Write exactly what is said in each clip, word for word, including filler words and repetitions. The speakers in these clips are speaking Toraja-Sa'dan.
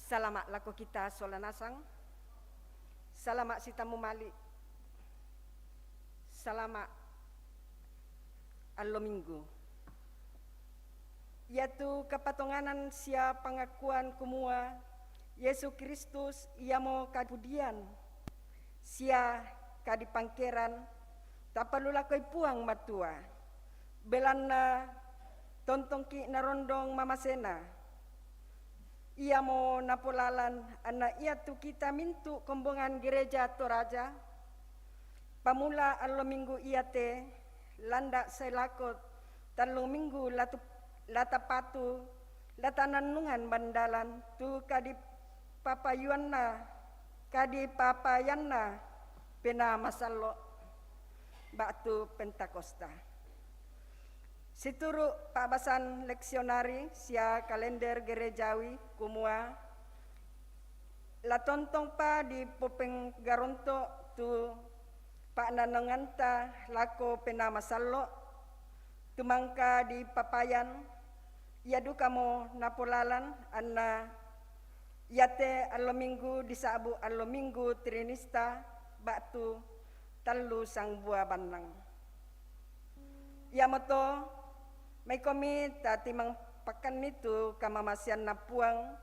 Salama' lako kita sola nasang. Salama' sitamumali'. Salama' allo Minggu. Iatu kapatonganan sia pangakuan kumua Yesu Kristus iamo kapudian sia kadipangkeran, tapalulakoi Puang Matua. Belanna tontongki' narondong mamasena. Iamo napolalan anna iatu kita mintu' kombongan Gereja Toraja, pamula allo Minggu iate, landa' sae lako tallung minggu latu-, latapatu, latanannungan bandalan tu kadipapayuanna, kadipapayanna Penaa Masallo' ba'tu Pentakosta. Situru' pa'basan leksionari sia kalender gerejawi kumua, la tontongpa dipopenggaronto' tu pa'nannunganta lako Penaa Masallo', tumangka dipapayan, ia dukamo napolalan anna iate allo Minggu disa'bu' allo Minggu Trinista ba'tu tallu sangbua bannang. Iamoto, maikomi tatimang pakkanni tu kamamasianna Puang,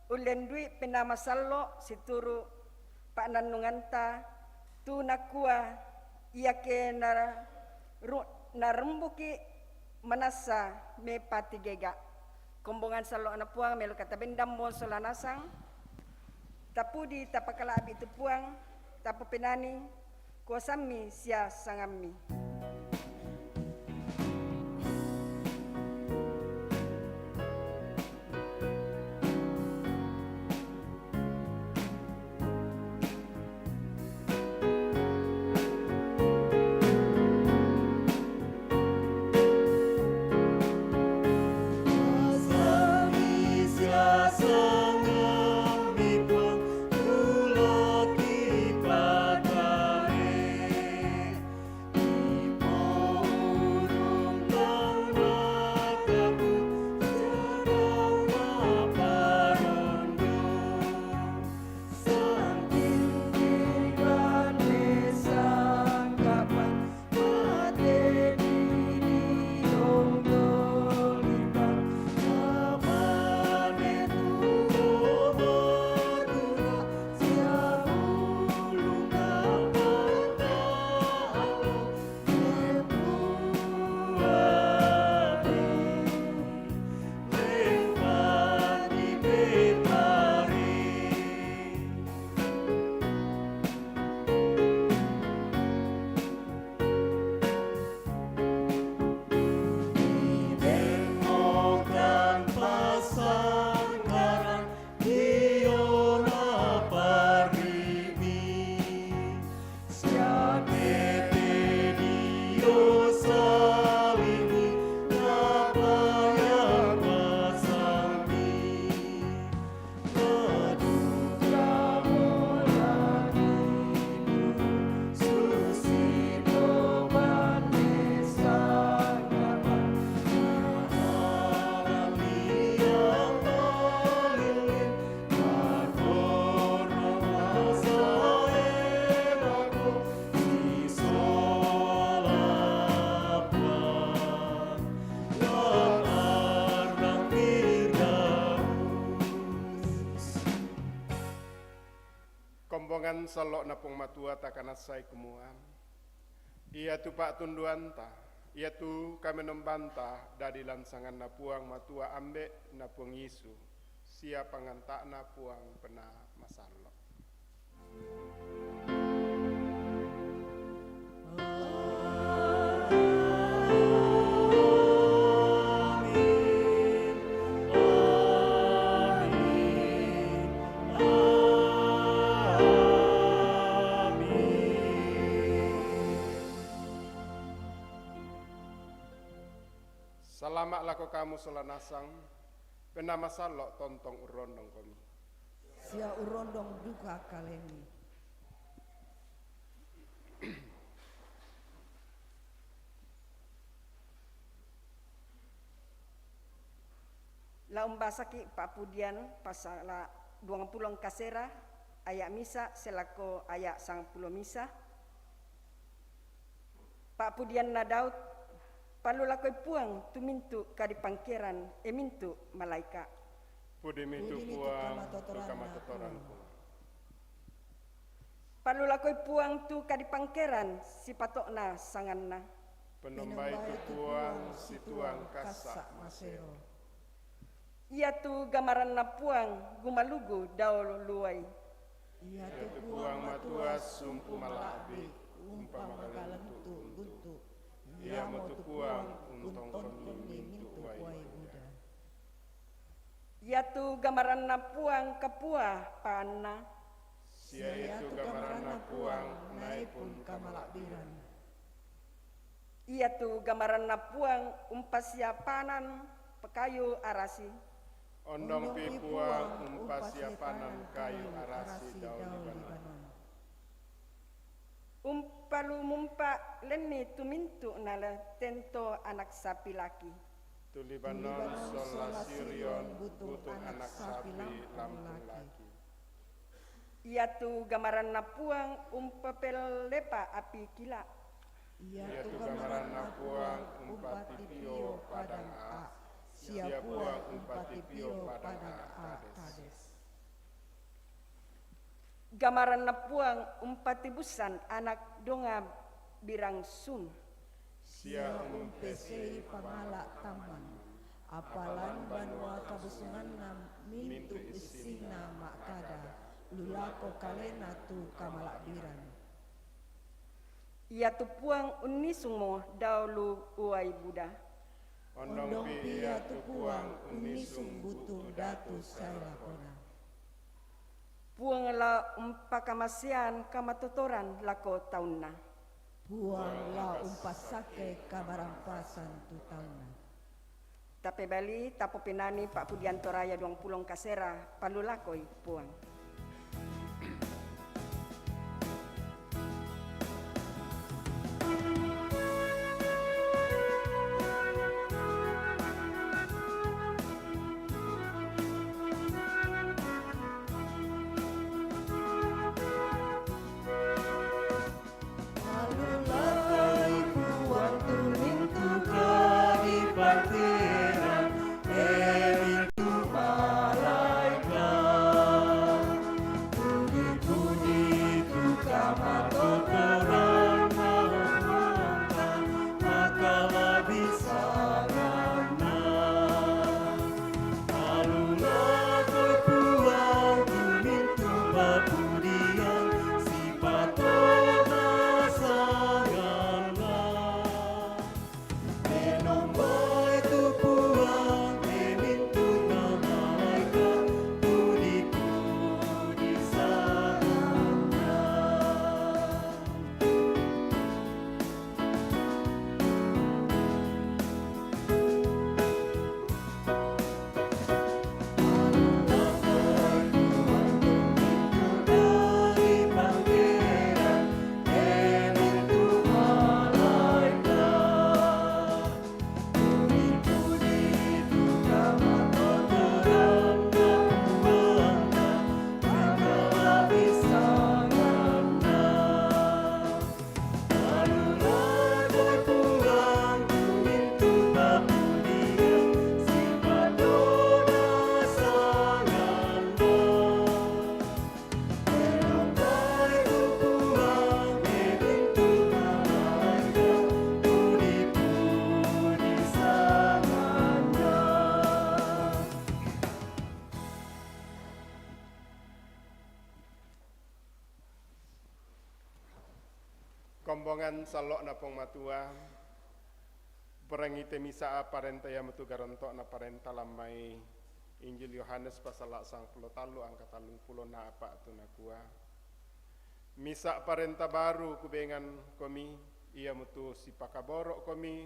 ullendu'i Penaa Masallo' situru' pa'nannunganta, tu nakua, iake na ru-, narumbuki' manassa mepati gega'. Kombongan sallo'na Puang, meloka tabendammo sola nasang. Tapudi tapakala'bi' tu Puang, tapopenani kuasammi sia sangammi. Kombongan sallo'na Puang Matua takanassai kumua, iatu pa'tunduanta, iatu kamenombanta dadi lansanganna Puang Matua Ambe' na Puang Yesu, sia panganta'na Puang Penaa Masallo'. Salama' lako kamu sola nasang, Penaa Masallo' tontong urrondongkomi. Sia urrondong duka kalemi. La umbasaki' pa'pudian pasala' duang pulo kasera, aya' misa' selako aya' sangpulo misa'. Pa'pudianna Daud, palulakoi Puang tu mintu' kadipangkeran, e mintu' malaika'. Pudimi tu Puang tu kamatotoranna Puang. Palulakoi Puang tu kadipangkeran, sipato'na sanganna. Penombai tu Puang situang kassa' masero. Iatu gamaranna Puang gumalugu dao luwai. Iatu Puang Matua sumpu mala'bi', umpamakalantu'-luntu'. Iamotu Puang untongkonni mintu' uwai buda. Iatu gamaranna Puang kapua paanna. Sia iatu gamaranna Puang naipun kamala'biran. Iatu gamaranna Puang umpasiapanan kayu arasi. Ondongpi Puang umpasiapanan kayu arasi dao Libanon. Umpalumumpa' lenni tu mintu' nala tento anak sapi laki. Tu Libanon sola Sirion butung anak sapi lampung laki. Iatu gamaranna Puang umpapellepa api kila'. Iatu gamaranna Puang umpatipio padang A', sia Puang umpatipio padang A' Kades. Gamaranna Puang umpatibussan anak donga birang sun. Sia umpesei pamala' tamman, apalan banua kabusunganna mintu' issinna ma'kada, lu lako kalena tu kamala'biran. Iatu Puang unnisungmo dao lu uwai buda. Ondongpi iatu Puang unnisung butung datu sae lakona. Puang la umpakamasean kamatotoran lako taunna. Puang la umpasakke kamarampasan tu taunna. Tapebali, tapopenani pa'pudian Toraya duang pulo kasera, palulakoi Puang. Kombongan sallo'na Puang Matua, parengngite misa' parenta iamotu garonto'na parenta lammai Injil Yohanes pasala' sangpulo tallu angka tallung pulo na apa' tu nakua, misa' parenta baru kubengan komi, iamotu sipakaboro' komi,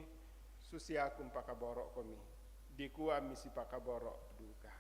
susiaku mpakaboro' komi, dikua mi sipakaboro' duka.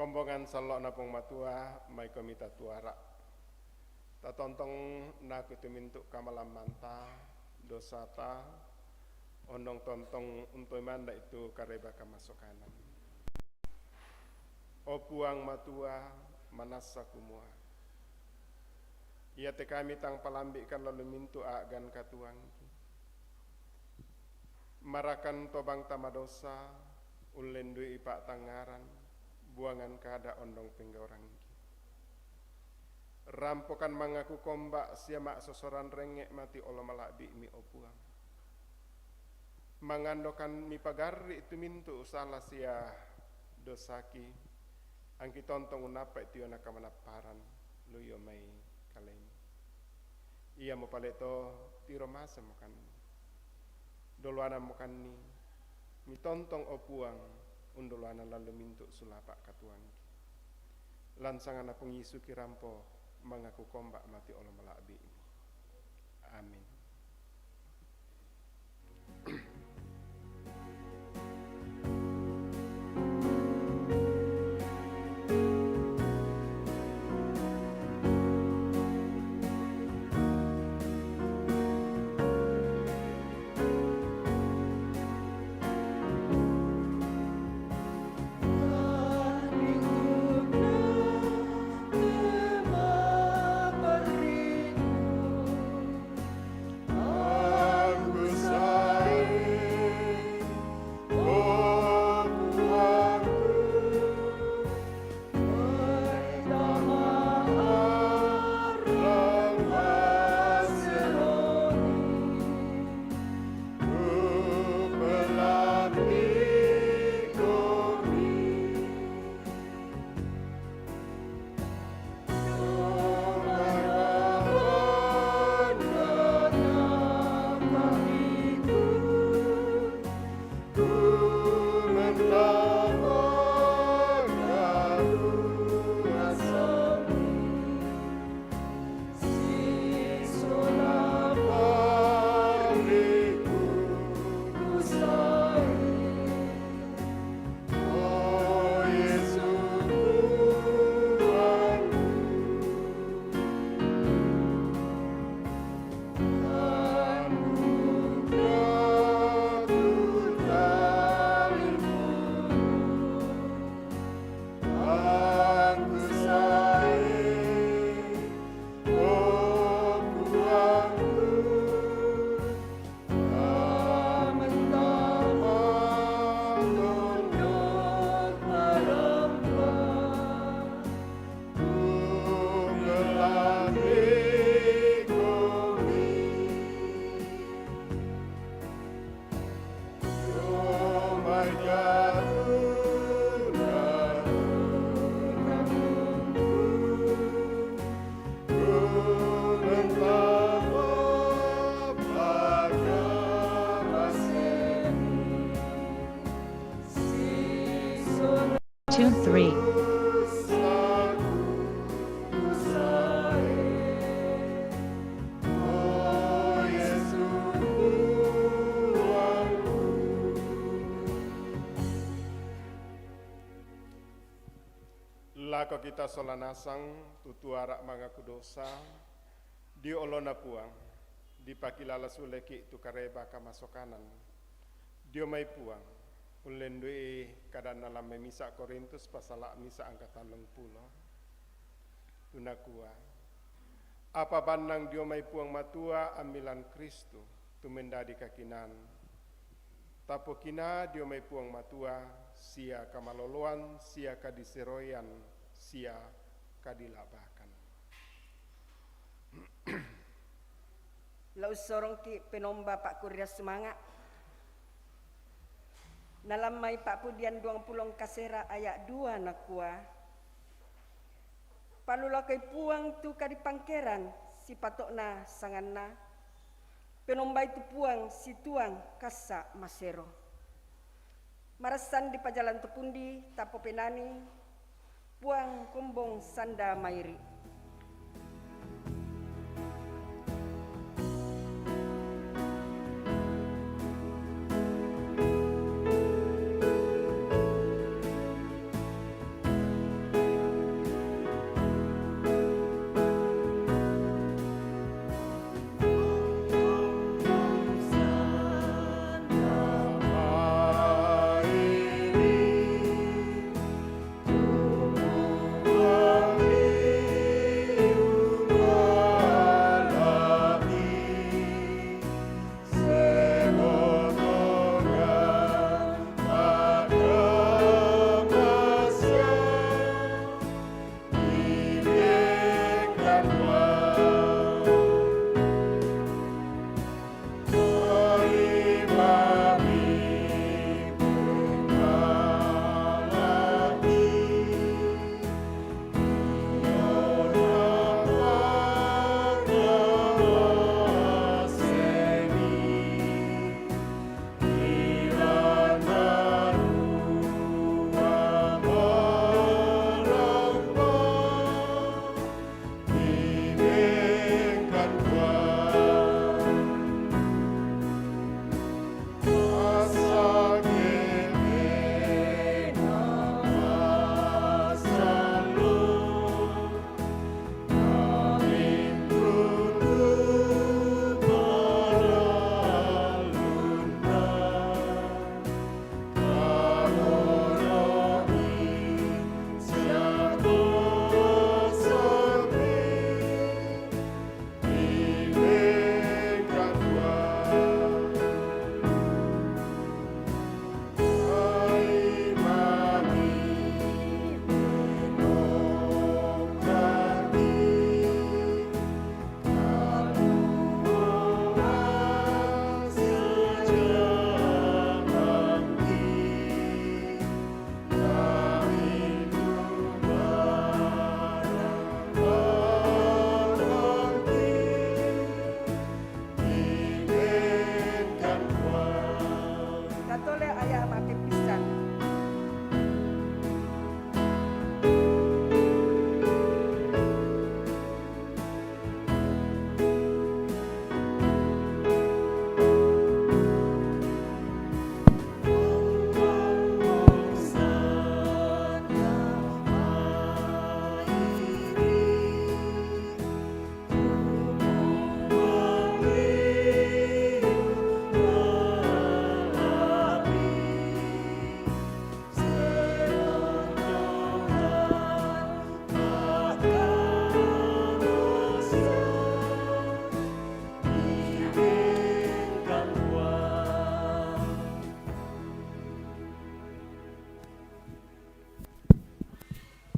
Rombongan sallo'na Puang Matua, mai komi tatuara. Tatontong naku tu mintu' kamalammanta, dosata, ondong tontong untoi manda' itu kareba kamasokanan. O Puang Matua, manassa kumua, iate kami tang palambi'kan lalu mintu' a'gan katuoangki. Marakan tobang tamadosa, ullendu'i pa'tangngaran, buangan kada ondong penggauranki. Rampokan mangaku komba sia ma'sosoran rengnge' mati olo mala'bi'mi, o Puang. Mangandokan mipagarri' tu mintu' sala sia dosaki, angki tontong unnappa'i tiona kamanapparan, luyo mai kalemi. Iamo pale' to tiro masemokanni. Doloanammokanni, mitontong, o Puang, undoloana lalu mintu' sulapa' katuoangki. Lan sanganna Puang Yesu kirampo mangaku komba mati olo mala'bi'mi. Amin. Two, three. Lako kita sola nasang tu tuara mangaku dosa, dio olona Puang, dipakilala suleki' tu kareba kamasokanan. Dio mai Puang, ullendu'i kadanna lan mai misa' Korintus pasala' misa' angka tallung pulo. Tu nakua, apa bannang dio mai Puang Matua ammilan Kristus, tu mendadi kakinaan. Tapokinaa dio mai Puang Matua, sia kamaloloan, sia kadiseroian, sia kadila'bakan. La ussorongki' penomba pa'kurria sumanga'. Nalan mai Pa'pudian duangpulo kasera aya' dua nakua, palulakoi Puang tu kadipangkeran sipato'na sanganna, penombai tu Puang situang kassa' masero. Marassan dipajalan to pundi tappo penani, Puang kombong sanda mairi'.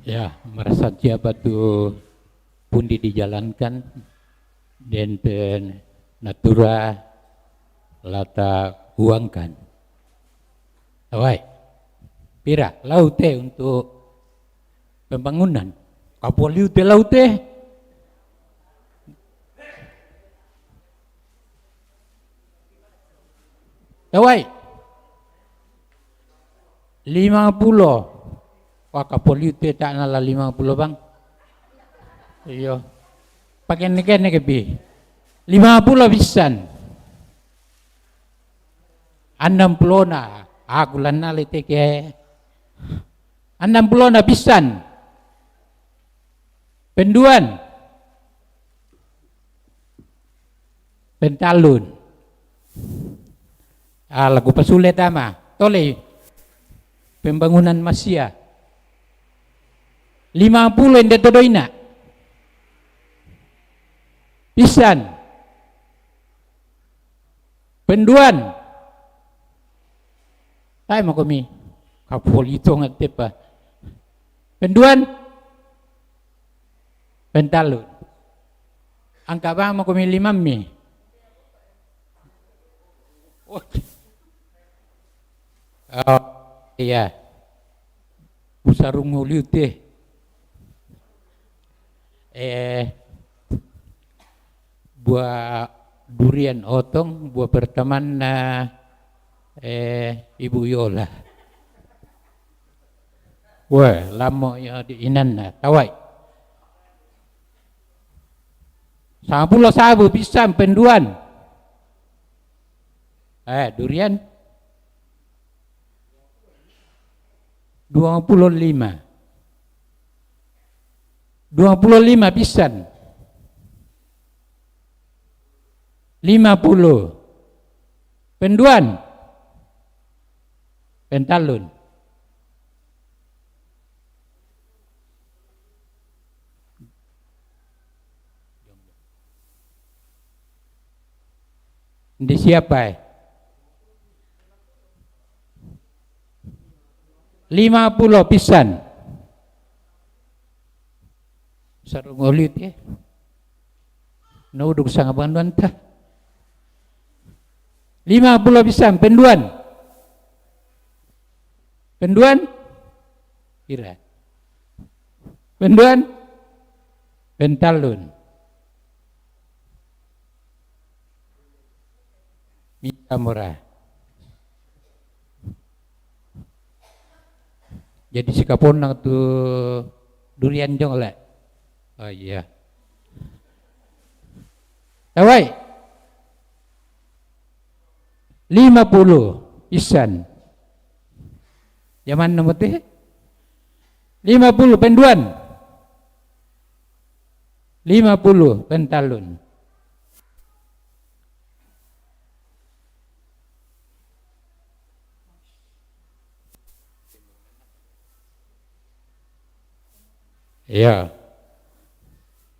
Ya, merasa siapa tu pundi dijalankan, dente natura lata uangkan. Awai, pira laute untuk pembangunan? Kapoliu te laute. Tawai. Lima pulo. Wah, kapoliu te tak nala lima pulo, Bang. Iyo. Pakai neke-neke pi. Lima pulo pisan. Andam pulona. Aku lanale teke. Andam pulona pisan. Penduan. Pentalun. Ala ku pasule tama. Tole. Pembangunan masia. Lima pulo ende todoina. Pisan. Penduan. Tai makomi. Kapolito ngatepa. Penduan. Pentalun. Angka bang makomi limammi. Oh, iya. Usarung uliute. Eh, buah durian otong, buah pertemanan, eh, Ibu Yola. Wah, lamo ya di inanna, tawai. Sampulo sabu pisan penduan. Eh, durian. Dua pulo lima. Dua pulo lima pisan. Lima pulo. Penduan. Pentalun. Di siapa, eh? Lima pulo pisan. Sarung oliut, eh. Nauduk sanga banduan ta. Lima pulo pisan, penduan. Penduan? Kira. Penduan? Pentalun. Mita murah. Jadi sikaponnang tu durian jong le. Oh iya. Tawai. Lima pulo pisan. Jaman nomor teh. Lima pulo penduan. Lima pulo pentalun. Iya.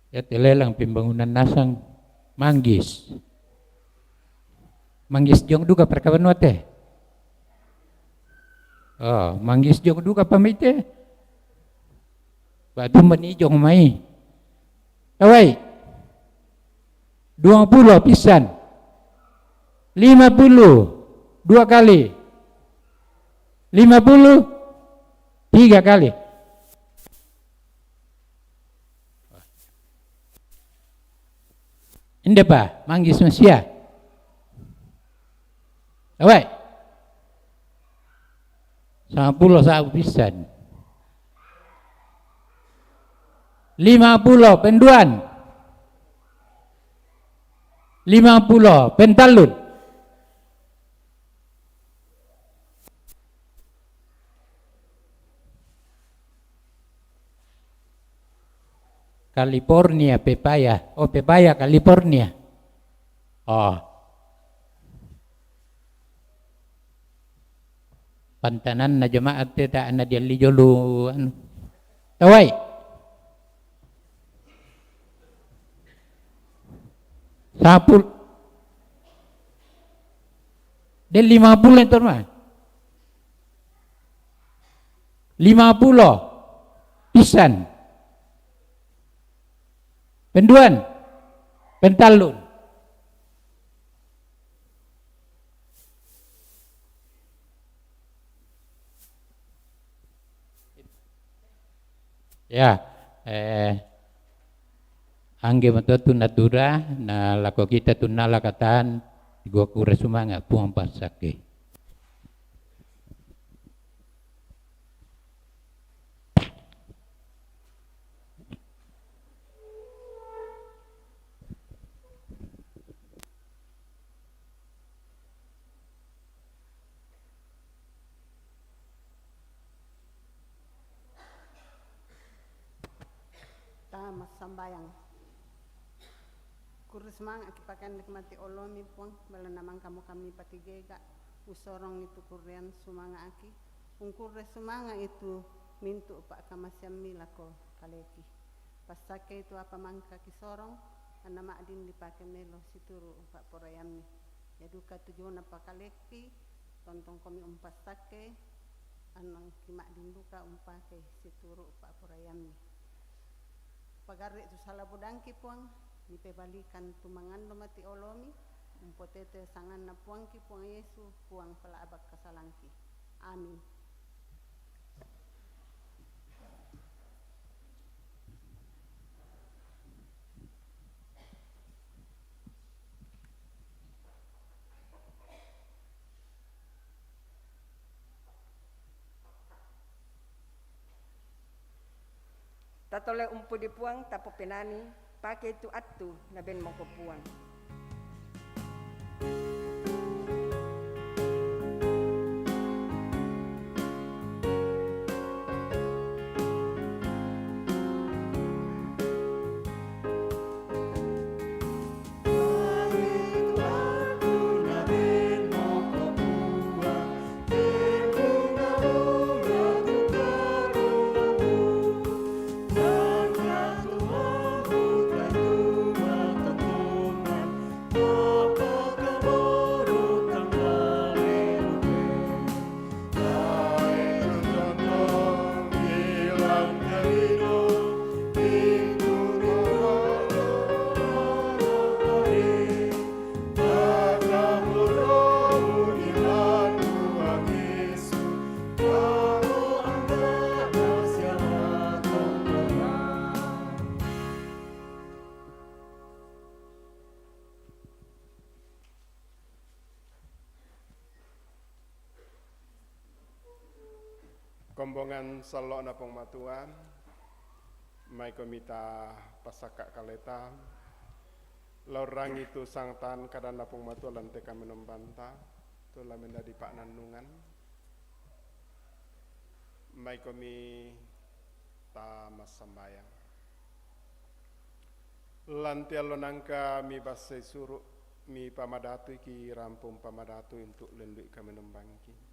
Ya, telelang pembangunan nasang manggis. Manggis jong duka perkawan wate. Oh, manggis jong duka pamite. Batu mani jong mai. Tawai. Dua pulo pisan. Lima pulo. Dua kali. Lima pulo. Tiga kali. Inde pa, manggis masia. Tawai. Sampulo sabu pisan. Lima pulo penduan. Lima pulo pentalun. California, pepaya. Oh, pepaya, California. Oh. Pantananna jemaat te ta na dialli jolo, anu. Tawai. Sapul. De lima pulo itu mah. Lima pulo. Pisan. Penduan. Pentallun. Ya, eh, angge matotu natura, na lako kita tunala katan, di gua kura sumanga, Puang pasake. Ta massambayang. Kurre sumanga' ki pakaen nikmati olomi Puang, bela namang kamu kami patigega, usorong itu kurrean sumanga' aki, ungkurre sumanga' itu mintu' pa'kamaseammi lako kaleki. Passakke itu apa mangka kisorong, anna ma'din dipake melo situru' pa'poraiammi. Iya duka tu jona pakaleki, tontongkomi umpassakke, anna ki ma'din duka umpake situru' pa'poraiammi. Pagarri' tu sala budangki Puang, mipebalikan tu mangando mati olomi, umpotete sanganna Puangki Puang Yesu, Puang pela'bak kasalangki. Amin. Tatole umpudi Puang, tapopenani, pake tu attu nabenmoko Puang. Kombongan sallo'na Puang Matua, maikomi ta pasakka' kaleta, la urrangi tu sangtan kadanna Puang Matua lan te kamenombanta, tu la mendadi pa'nannungan, maikomi ta massambayang. Lan te allo nangka mibassai suru', mipamadatuiki rampo umpamadatu untu' lendu'i kamenombangki.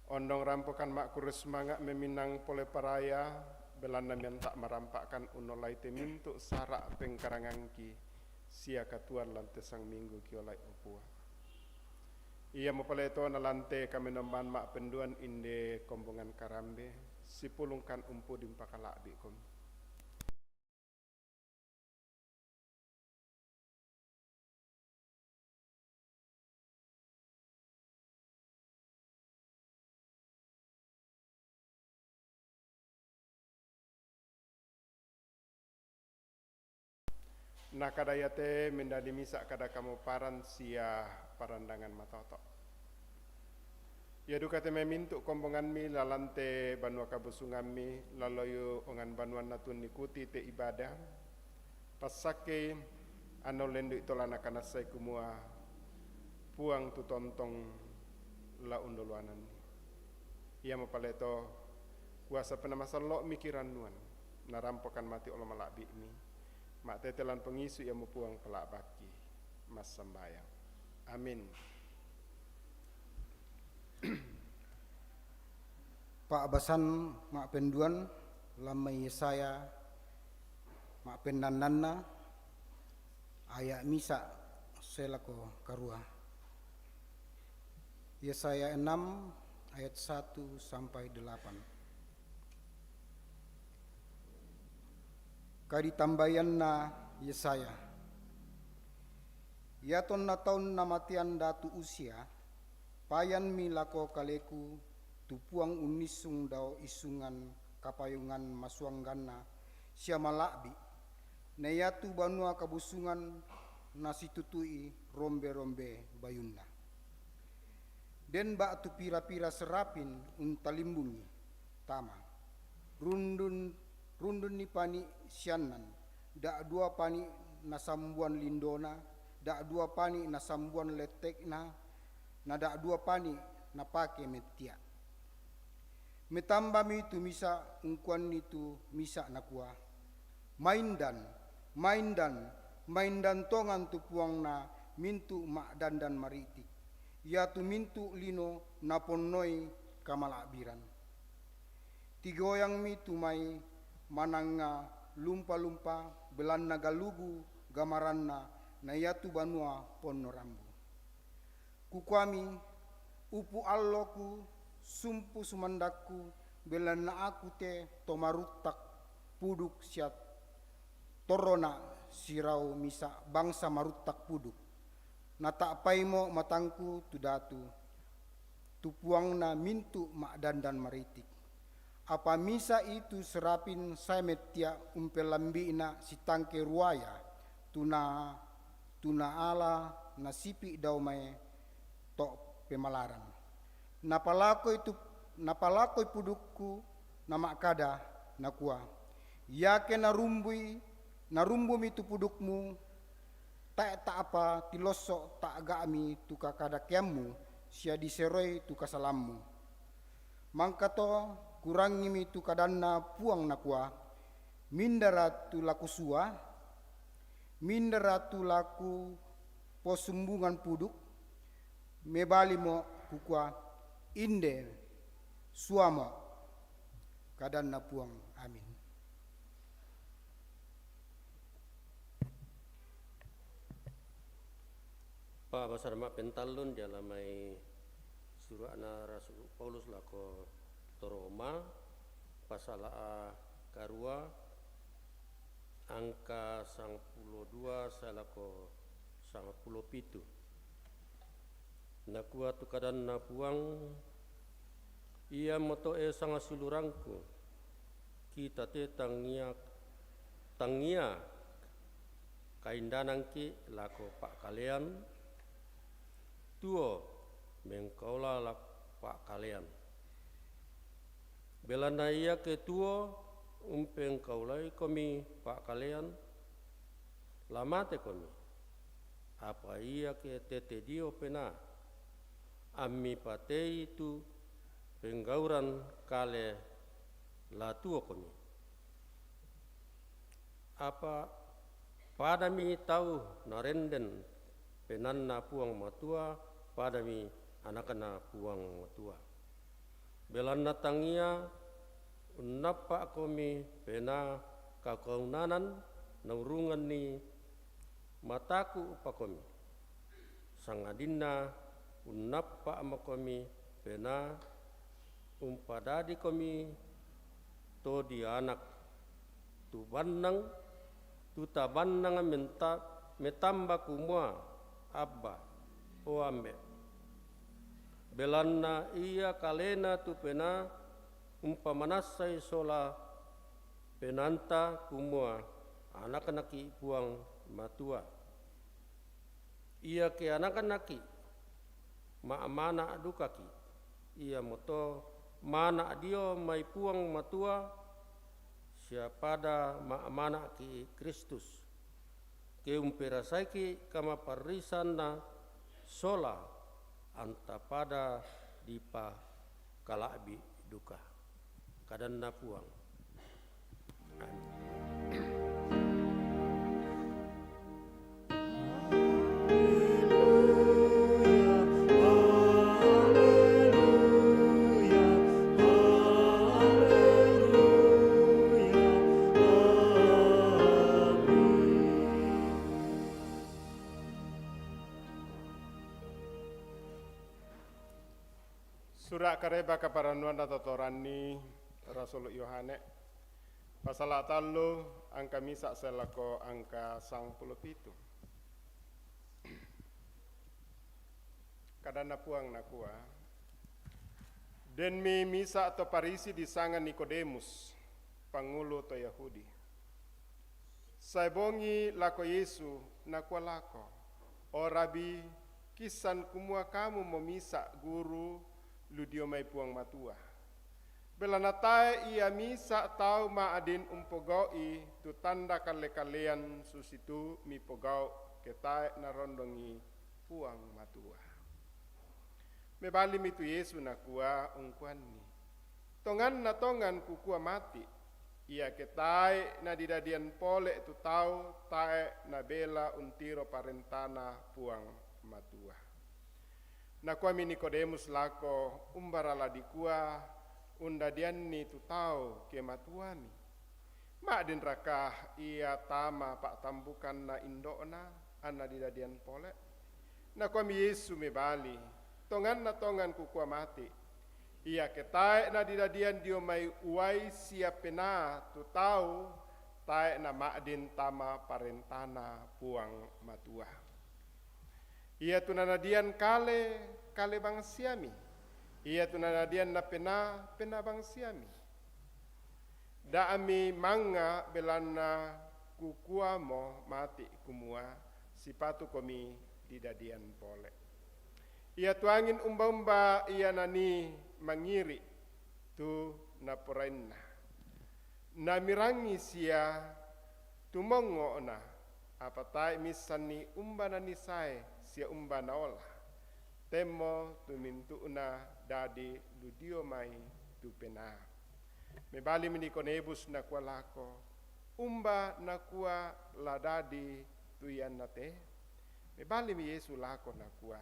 Ondong rampokan ma'kurre sumanga' memminang pole paraya, belanna mianta' marampa'kan unnollai te mintu' sara' pengkarangangki sia katuoan lan te sangminggu kiolai, o Puang. Iamo pale to na lan te kamenombang ma'penduan inde kombongan karambe, sipulungkan umpudi umpakala'bi'komi. Na kada iate mendadi misa' kada kamoparan sia parandangan matoto'. Ia duka te mai mintu' kombongammi lalan te banua kabusungammi, laloyu ongan banuanna tu nikuti te ibadah, passakkei anna ullendu'i tolana kanassai kumua Puang tu tontong la undoloananni. Iamo paleto kuasa Penaa Masallo'mi kirannuan, narampokan mati olo mala'bi'mi, ma'tete lan pongisu iamo Puang pala'bakki. Massambayang. Amin. Pa'basan ma'penduan lamma Yesaya ma'pennannanna aya' misa' selako karua. Yesaya enam ayat satu sampai delapan. Kaditambaianna Yesaya. Ia tonna taunna matean Datu Usia, payanmi lako kaleku, tu Puang unnissung dao issungan kapayungan masuangganna sia mala'bi, na iatu banua kabusungan nasitutui rombe-rombe bayunna. Den ba'tu pira-pira serapin untalimbungi tama. Rundun, rundunni pani siannan, da'dua pani nasambuan lindona, da'dua pani nasambuan lettekna, na da'dua pani napake mettia. Metambami tu misa ungkuanni tu misa nakua, "Maindan, maindan, maindan tongan tu Puangna mintu' ma'dandan maritik, iatu mintu' lino naponnoi kamala'biran." Tigoyangmi tu mai mananga lumpa-lumpa, belanna galugu gamaranna, na iatu banua ponno rambu. Kukuami, "Upu' alloku, sumpu sumandakku, belanna aku te to maruttak puduk sia torrona' sirau misa' bangsa maruttak puduk. Nata'paimo matangku tu Datu, tu Puangna mintu' ma'dandan maritik." Apa misa itu serapin sae mettia umpelambi'na sitangke ruaya, tuna, tuna ala nasipi' dao mae to' pemalaran. Napalakoi tu, napalakoi pudukku, nama'kada, nakua, "Iake narumbui, narumbumi tu pudukmu, tae ta'pa tilosso' ta'ga'mi tu kakadakeammu sia diseroi tu kasalammu." Mangkato kurangimi tu kadanna Puang, nakua, "Mindara tu lakusua? Mindara tu laku posumbungan puduk?" Mebalimo kukua, "Inde, suamo." Kadanna Puang. Amin. Pa'basa ma'pentallun diala mai sura'na Rasul Paulus lako to Roma, pasala karua, angka sangpulo dua sae lako sangpulo pitu. Nakua tu kadanna Puang, "Iamoto e sangasulurangku, kita te tangia, tangia kaindanangki' lako pa'kalean, tuo mengkaola lako pa'kalean. Belanna iake tuo umpengkaolaikomi pa'kalean, la matekomi. Apa iake tete dio penaa, ammi patei tu penggauran kale, la tuokomi." Apa padami tau narenden penaanna Puang Matua, padami anakna Puang Matua. Belanna tangia unnappa'komi penaa kakaunanan naurunganni mataku' pakomi, sangadinna unnappa'mokomi penaa umpadadikomi to dianak, tu bannang, tu tabannang menta-, metamba kumua, "Abba, o Ambe'." Belanna ia kalena tu penaa umpamanassai sola penaanta kumua anaknaki' Puang Matua. Iake anaknaki', ma'mana' dukaki', iamoto mana' dio mai Puang Matua, sia pada ma'mana'ki' Kristus, ke umperasaiki' kamaparrisanna sola anta pada dipakala'bi' duka. Kadanna Puang. Sura' Kareba kaparannuanna totoranni Rasul Yohane. Pasala tallu, angka misa' sae lako angka sangpulo pitu. Kadanna Puang nakua, denmi misa' to Parisi disanga Nikodemus, pangulu to Yahudi. Sae bongi lako Yesu, nakua lako, O Rabi, kissan kumua kamumo misa' guru lu dio mai Puang Matua. Belanna tae ia misa' tau ma'din umpogau'i tu tanda kalle-kallean susitu mipogau' ke tae' narondongi Puang Matua. Mebalimi tu Yesu nakua ungkuanni, Tonganna tongan kukua mati', iake tae' nadidadian pole' tu tau tae' nabela untiro parentana Puang Matua. Nakuami Nikodemus lako, Umbara la dikua undadianni tu tau ke matuami? Ma'dinraka ia tama pa'tambukanna indo'na, anna didadian pole'? Nakuami Yesu mebali, Tonganna tongan kukua mati', iake tae' nadidadian dio mai uai sia penaa tu tau, tae' nama'din tama parentana Puang Matua. Ia tu nanadian kale, kale bangsiami. Ia tu nanadian na penaa, penaa bangsiami. Da'mi manga belanna kukuamo mati' kumua, sipatukomi didadian pole'. Ia tu angin umba-umba ia nanii mangiri' tu naporainna. Namirangi sia tumongo'na, apa tae' missanni umba nanii sae sia umba naola. Temmo tu mintu'na dadi lu dio mai tu penaa. Mebalimi Nikodemus nakua lako, Umba nakua la dadi tu ianna te? Mebalimi Yesu lako nakua,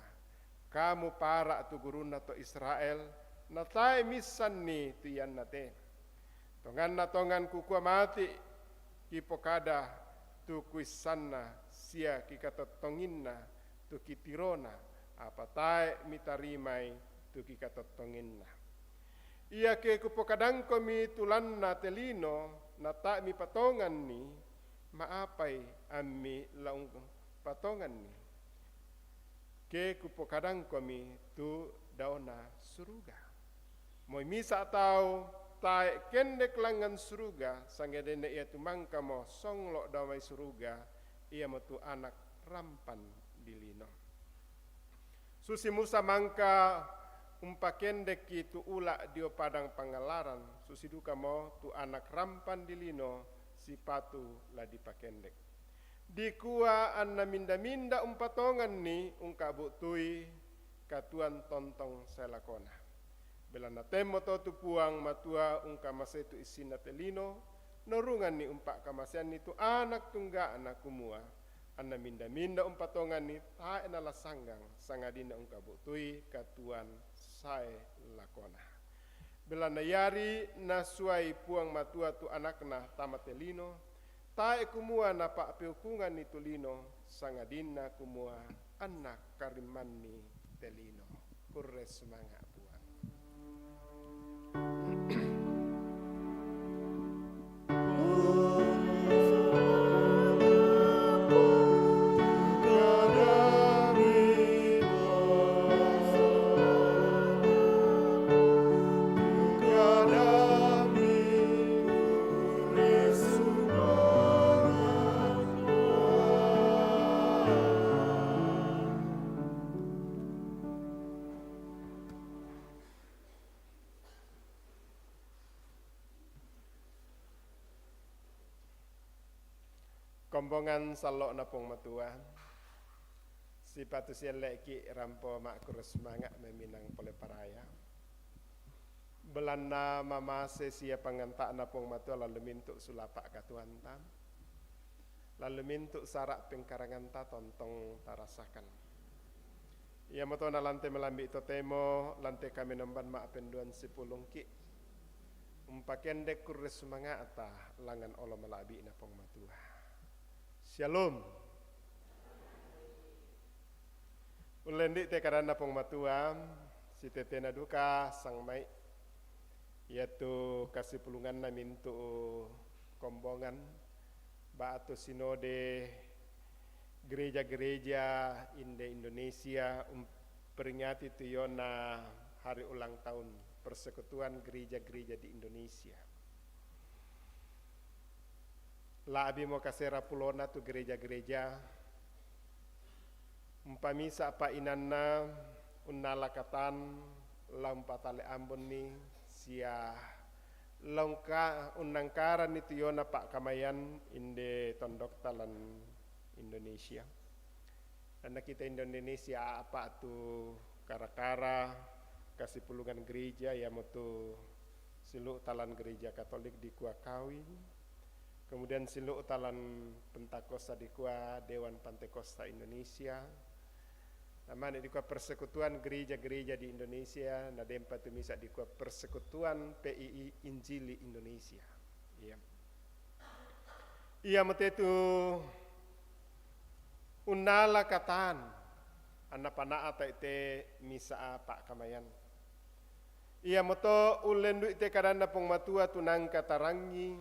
Kamu para' tu gurunna to Israel, na tae' missanni tu ianna te. Tonganna tongan kukua mati', kipokada tu kuissanna sia kikatottonginna tu kitirona, apa tae' mitarimai tu kikatottonginna. Iake kupokadangkomi tu lanna te lino, na tae' mipatonganni, ma'apai ammi la umpatonganni? Ke kupokadangkomi tu daona suruga. Moi misa' tau tae' kendek langngan suruga, sangadinna ia tu mangkamo songlo' dao mai suruga, iamotu Anak Rampan di Lino. Susi Musa mangka umpakendekki tu ula' dio padang pangallaran, susi dukamo tu Anak Rampan di Lino sipatu la dipakendek. Dikua anna minda-minda umpatonganni ungkabu'tui katuoan tontong sae lakona. Belanna temmoto tu Puang Matua ungkamasei tu issinna te lino, naurunganni umpa'kamaseanni tu Anak Tungga'na kumua, anna minda-minda umpatonganni tae' nala sanggang, sangadinna ungkabu'tui katuoan sae lakona. Belanna iari nasuai Puang Matua tu Anakna tama te lino, tae' kumua napa'peukunganni tu lino, sangadinna kumua anna karimmanni te lino. Kurre sumanga' Puang. Kombongan sallo'na Puang Matua, sipatu sielle'ki' rampo ma'kurre sumanga' memminang pole paraya. Belanna mamase sia panganta'na Puang Matua lalu mintu' sulapa' katuoanta, lalu mintu' sara' pengkaranganta tontong tarasakan. Iamoto nalante malambi' totemo, lante kamenomban ma'penduan sipulungki'. Umpakendek kurre sumanga'ta langngan olo mala'bi'na Puang Matua. Syalom. Ullendi' te kadanna Puang Matua, sitetena duka sangmai'. Iatu kasipulunganna mintu' Kombongan, ba'tu sinode gereja-gereja inde Indonesia umperingati tu yona hari ulang tahun Persekutuan Gereja-Gereja di Indonesia. La'bi mo kasera pulona tu gereja-gereja, umpamisa pa'inanna unnala katan, la umpatale ambonni sia la ungka-, unnangkaranni tu yona pa'kamayan inde tondokta lan Indonesia. Anna kita Indonesia apa tu kara-kara kasipulungan gereja, iamotu silu' talan gereja Katolik dikua Kawi, kemudian silu' talan Pentakosta dikua Dewan Pantekosta Indonesia, namane dikua Persekutuan Gereja-Gereja di Indonesia, na dempa tu misa dikua Persekutuan P I I Injili Indonesia. Iya. Iamote tu unnala katan, anna pana'a taite misa pa'kamayan. Iamoto ullendui te kadanna Puang Matua tu nangka tarangi,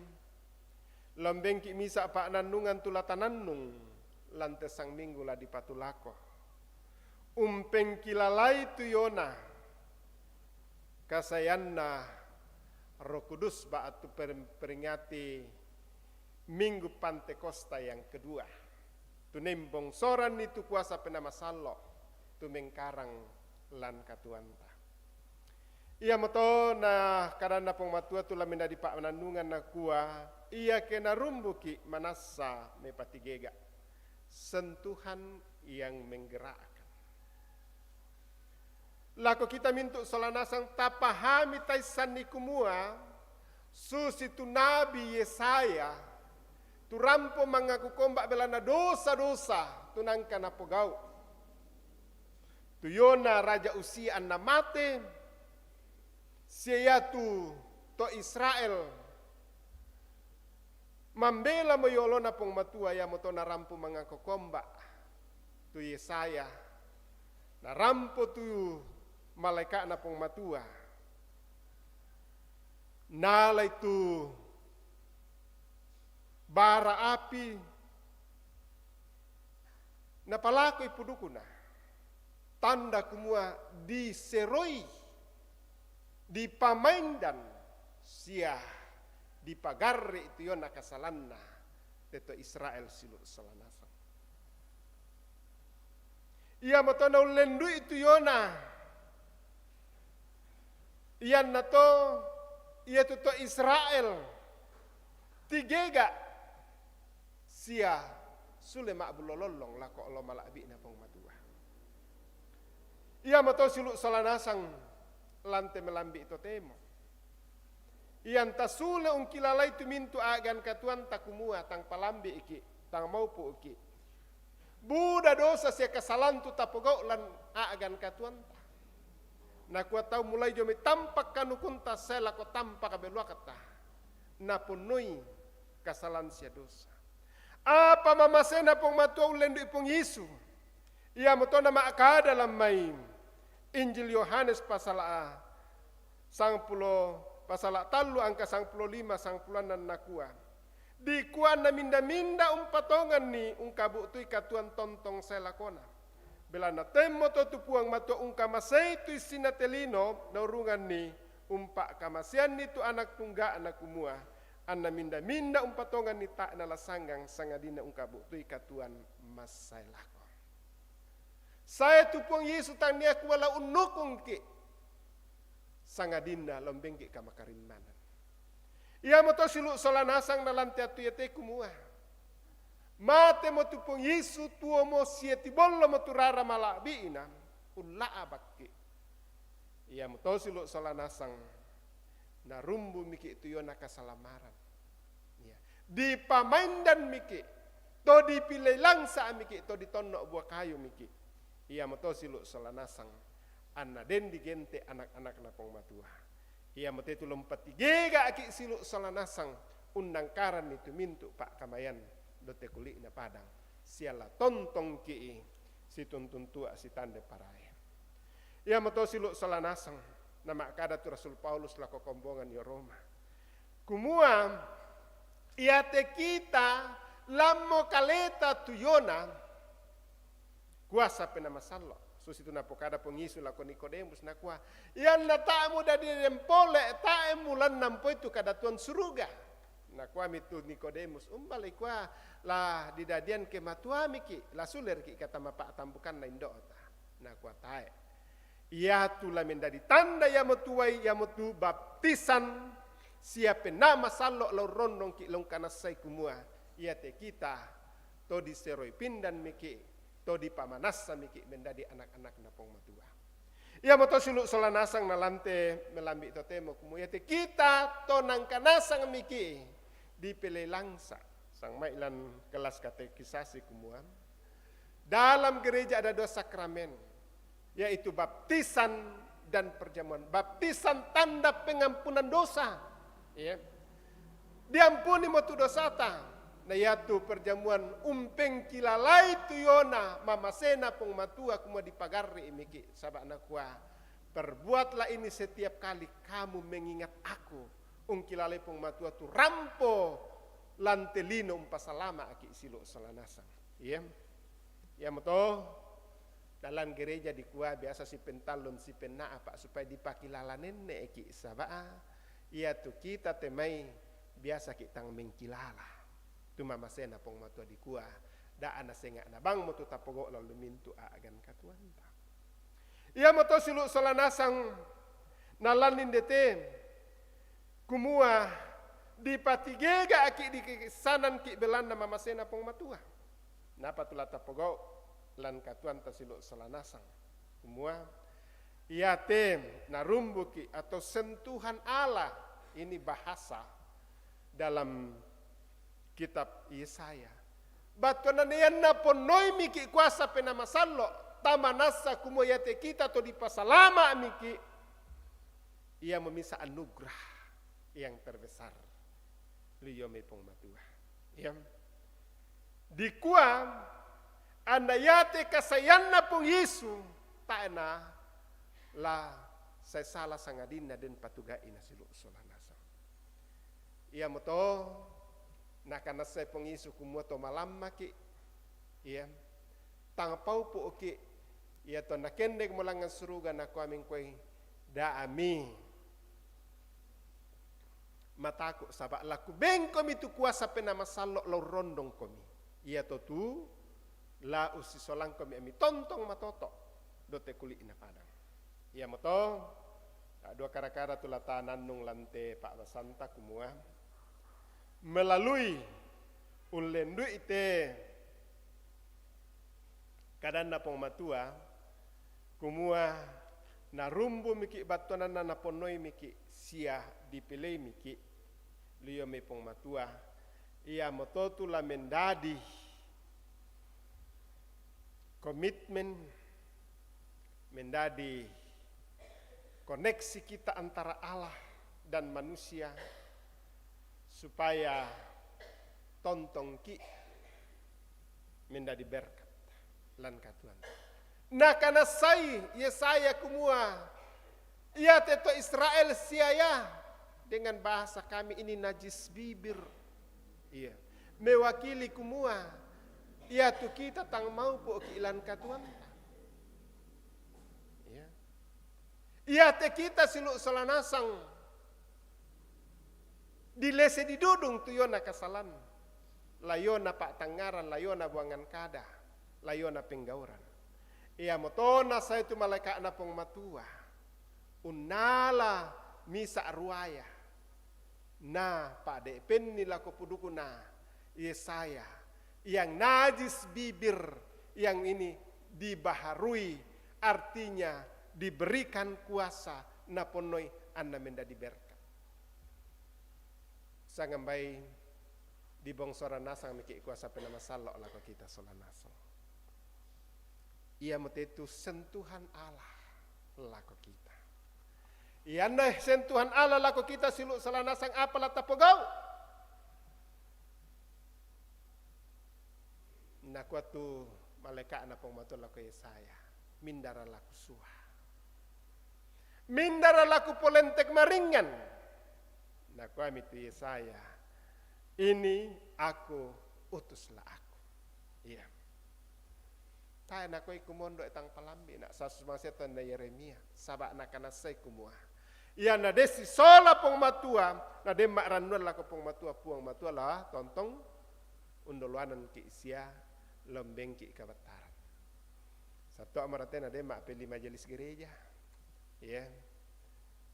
lombengki misa pa'nannungan tu la tanannung, lan te sangminggu la dipatulako. Umpengkilalai tu yona kasayanna Roh Kudus ba'tu per-, peringati Minggu Pantekosta yang kedua. Tu nembongsoranni tu kuasa Penaa Masallo', tu mengkarang lan katuoanta. Iamoto na kadanna Puang Matua tu la mendadi pa'nannungan nakua, iake narumbuki manassa mepatigega. Sentuhan yang menggerakkan. Lako kita mintu' sola nasang tapahami taissanni kumua, susitu Nabi Yesaya, tu rampo mangaku komba' belanna dosa-dosa tu nangka napogau'. Tu yona raja Uzia anna mate, sia iatu to Israel mambela mo yolona Puang Matua, iamoto narampu mangaku komba' tu Yesaya, narampo tu malaeka'na Puang Matua, nalai tu bara api, napalakoi pudukuna, tanda kumua diseroi, dipamaindan sia dipagarre' tu yona kasalanna te to Israel silu' sola nasang. Iamoto naullendui tu yona, iannato iatu to Israel tigega' sia sule ma'bullo lollong lako olo mala'bi'na Puang Matua. Iamoto silu' sola nasang lan te melambi' totemo. Ianta sule ungkilalai tu mintu' a'gan katuoanta kumua tang palambi'ki', tang maupu'ki'. Buda dosa sia kasalantu tapogau' lan a'gan katuoanta. Nakua tau mulai dio mai tampak kanukunta sae lako tampak beluakta, naponnoi kasalan sia dosa. Apa mamasena Puang Matua ullendui Puang Yesu, iamoto nama'kada lan mai Injil Yohanes pasal a sangpulo, pasal a tallu angka sangpulo lima, sangpulo annan nakua, dikua anna minda-minda umpatonganni ungkabu'tui katuoan tontong sae lakona. Belanna temmoto tu Puang Matua ungkamasei tu issinna te lino naurunganni umpa'kamaseanni tu Anak Tungga'na kumua, anna minda-minda umpatonganni tae' nala sanggang sangadinna ungkabu'tui katuoan massae lako. Sae tu Puang Yesu, tannia kua la unnukungki', sangadinna lombengki' kamakarimmanan. Iamoto silu' sola nasang na lan te attu iate kumua, matemo tu Puang Yesu, tuomo sia tibollomo tu rara mala'bi'na, ulla'bakki'. Iamoto silu' sola nasang narumbumiki' tu yona kasalamaran. Iya. Dipamaindanmiki', to dipilei langsa'miki', to ditonno' bua kayumiki'. Iamoto silu' sola nasang anna den digente' anak-anakna Puang Matua. Iamote tu lompatigega'ki' silu' sola nasang unnangkaranni tu mintu' pa'kamayan dotte kuli'na padang, sia la tontongki' situntuntua sitande parae. Iamoto silu' sola nasang nama'kada tu Rasul Paulus lako kombongan dio Roma, kumua, Iate kita lammo kaleta tu Yona, kuasa pe namasallo'. Susitu napokada Pong Yesu lako Nikodemus, nakua, "Iyanna tae' mudadian pole, tae' mulanna mpoi tu kadatuan suruga." Nakuami tu Nikodemus, "Umba la ikua la didadian ke matuamiki', la suleriki' katama pa'tambukanna indo'ta?" Nakua, "Tae'." Iatu la mendadi tanda iamotu uai, iamotu baptisan, siape namasallo' lao rondongki' lao ngkanassai kumua, iate kita to diseroi pindanmiki', to dipamanassamiki' mendadi anak-anakna Pong Matua. Iamoto siulu' sola nasang nalante melambi' totemo kumua, iate kita to nangkanasangmiki' dipelei langsa', sangmai' lan kelas katekisasi kumua, dalam gereja ada dua sakramen, yaitu baptisan dan perjamuan. Baptisan tanda pengampunan dosa. Ya. Diampuni mo tu dosata. Na iatu perjamuan umpengkilalai tu Yona mamasena Pong Matua kumua dipagarri'miki', saba' nakua, "Perbuatlah ini setiap kali kamu mengingat aku." Ungkilalai Pong Matua tu rampo lante lino umpasalama'ki' siulu' sola nasang. Iya. Iamoto, dalam gereja dikua biasa sipentallun sipenna'pa' supaya dipakilala nenne'ki', saba' iatu kita te mai biasaki' tang mengkilala. Tu mamasena Pong Matua dikua, da'a nasenga'na bang mo tu tapogau' lao lumintu a'gan katuoanta. Iamoto siulu' sola nasang nalannin dete, kumua dipatigega'ki' dikissananki' belanna mamasena Pong Matua. Napa tu la tapogau' lan katuoanta siulu' sola nasang. Kumua, iate narumbuki' atau sentuhan Allah, ini bahasa dalam kitab Yesaya. Battuananna iyanna ponnoimiki' kuasa pe namasallo', tamanassa kumua iate kita to dipasalama'miki', iamo misa' anugerah yang terbesar. Liyo mai Pong Matua. Ya. Dikua, anna iate kasaiyanna Pong Yesu, tae' na la sae sala sangadinna den patuga'ina siulu' sola nasang. Iamoto, nakanassai Pong Yesu kumua to malammaki', iya, tang paupu'ki', iya to nakendek mo langngan suruga nakuami ngkoe, da'ami mataku', saba' la kubengkomi tu kuasa pe namasallo' lao rondongkomi. Iya to tu la ussisolangkomi ami tontong matoto' do te kuli'na padang. Iamoto, dua kara-kara tu la tanannung lante pa'basanta kumua, melalui ullendu'i te kadanna Pong Matua, kumua narumbumiki' battuananna naponnoimiki' sia dipeleimiki', liyo mai Pong Matua, iamoto tu la mendadi komitmen, mendadi koneksi kita antara Allah dan manusia, supaya tontongki' mendadi berkat lan katuoan. Nakanassai Yesaya kumua, iate to Israel sia ia, dengan bahasa kami ini najis bibir. Iya. Mewakili kumua, iatu kita tang maupu'ki' lan katuoanta. Iya. Iate kita siulu' sola nasang dilese didudung tu yona kasalan, la yona pa'tangngaran, la yona buangan kada, la yona penggauran. Iamoto nasae tu malaeka'na Pong Matua unnala misa' ruaya, na pa'de'penni lako pudukna Yesaya, yang najis bibir, yang ini dibaharui, artinya diberikan kuasa, naponnoi anna mendadi berkat. Sangambai dibongsoran nasang miki' kuasa pe namasallo' lako kita sola nasang. Iamote tu sentuhan Allah lako kita. Ianna sentuhan Allah lako kita siulu' sola nasang apa la tapogau'? Nakua tu malaeka'na Pong Matua lako Yesaya, "Mindara la kusua? Mindara la kupolentek maringngan?" Nakuami tu Yesaya, Ini aku, utuslah aku. Iya. Tae nako iku mondo etang palambi na sasu mangsetan na Yeremia, saba' nakanassai kumua, iya na de' sisola Puang Matua, na de' ma'rannuan lako Puang Matua, Puang Matua la tontong undoloananki' sia lombengki' kabattaran. Sattoa marate na de' ma'peli majelis gereja. Iya.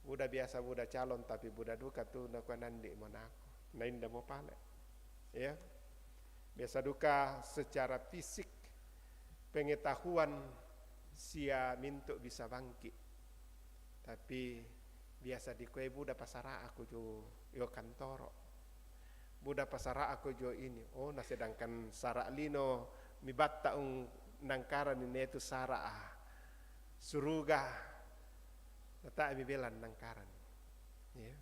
Buda biasa buda calon, tapi buda duka tu nakua nandi' mo nako. Na inda mo pale. Iya. Biasa duka secara fisik pengetahuan sia mintu' bisa bangkit. Tapi biasa dikue buda pasara' aku jo io kantoro. Buda pasara' aku jo ini. Oh, na sedangkan sara' lino mibatta' ung nangkaran ini itu sara' suruga. Natae mi belan nangkaran. Ya.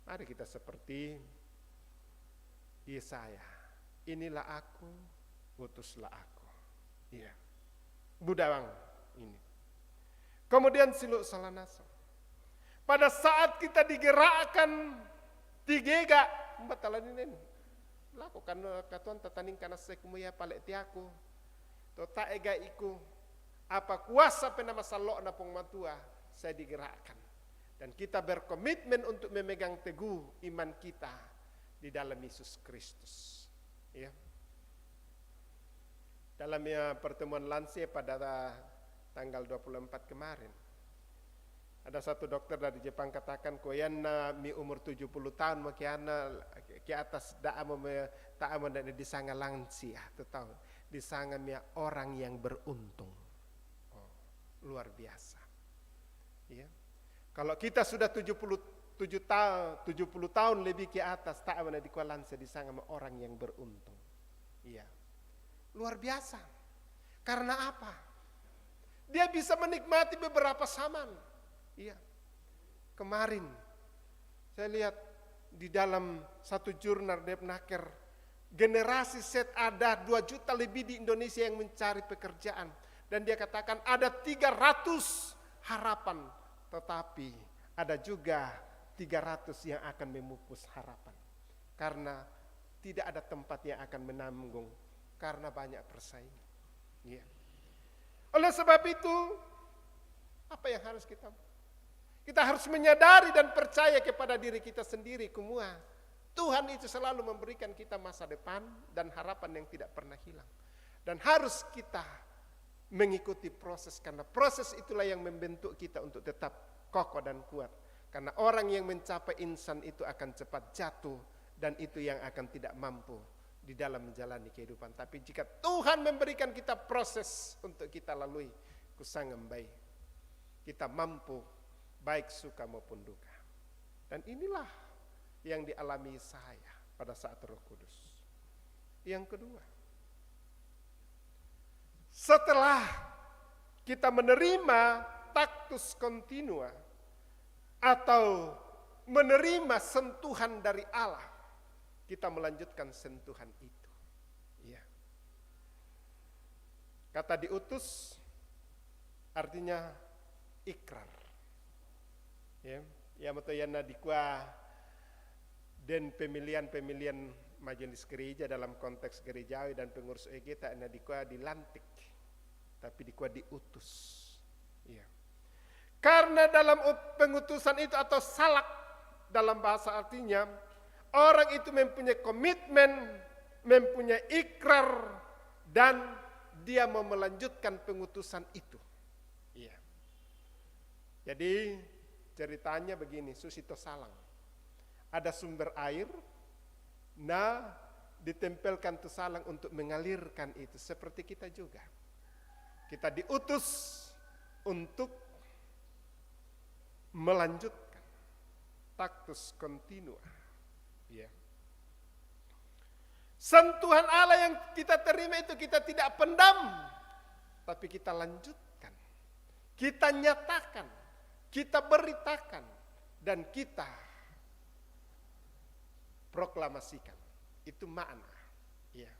Mari kita seperti Yesaya. Inilah aku, utuslah aku. Iya. Budawang ini. Kemudian silu' salanaso. Pada saat kita digerakkan, tigega, mbatalaninen. Lakukan katuan tataning kanasai kumuya pale' tiaku. To ta'ega iku, apa kuasa penamasallo'na Puang Matua, saya digerakkan. Dan kita berkomitmen untuk memegang teguh iman kita di dalam Yesus Kristus. Ya. Dalam, ya, pertemuan lansia pada tanggal dua puluh empat kemarin, ada satu dokter dari Jepang katakan, koyanna mi umur tujuh puluh tahun makiana ke atas, da'a mo me-, ta'a mo na disanga lansia, tu tahu. Disanga mia orang yang beruntung. Oh, luar biasa. Ya. Kalau kita sudah tujuh puluh tujuh ta-, tujuh puluh tahun lebih ke atas, ta'a mo na dikua lansia, disanga mia orang yang beruntung. Iya. Luar biasa. Karena apa? Dia bisa menikmati beberapa zaman. Iya. Kemarin saya lihat di dalam satu jurnal Dep Naker, generasi Z, ada dua juta lebih di Indonesia yang mencari pekerjaan. Dan dia katakan ada tiga ratus harapan, tetapi ada juga tiga ratus yang akan memupus harapan. Karena tidak ada tempat yang akan menanggung, karena banyak persaingan. Iya. Oleh sebab itu, apa yang harus kita, kita harus menyadari dan percaya kepada diri kita sendiri, kumua, Tuhan itu selalu memberikan kita masa depan dan harapan yang tidak pernah hilang. Dan harus kita mengikuti proses, karena proses itulah yang membentuk kita untuk tetap kokoh dan kuat. Karena orang yang mencapai insan itu akan cepat jatuh, dan itu yang akan tidak mampu di dalam menjalani kehidupan. Tapi jika Tuhan memberikan kita proses untuk kita lalui, kusangem bae kita mampu, baik suka maupun duka. Dan inilah yang dialami saya pada saat Roh Kudus. Yang kedua, setelah kita menerima tactus continua atau menerima sentuhan dari Allah, kita melanjutkan sentuhan itu. Iya. Kata diutus artinya ikrar. Ya, ya, mato yana dikua den pemilihan-pemilihan majelis gereja dalam konteks gerejawi dan pengurus E G ta na dikua dilantik, tapi dikua diutus. Iya. Karena dalam ut-, pengutusan itu atau salak dalam bahasa artinya, orang itu mempunyai komitmen, mempunyai ikrar, dan dia mau melanjutkan pengutusan itu. Iya. Jadi ceritanya begini, susito salang. Ada sumber air, nah, ditempelkan tu salang untuk mengalirkan itu. Seperti kita juga. Kita diutus untuk melanjutkan tactus continua. Ya. Sentuhan Allah yang kita terima itu kita tidak pendam, tapi kita lanjutkan, kita nyatakan, kita beritakan, dan kita proklamasikan. Itu makna. Ya.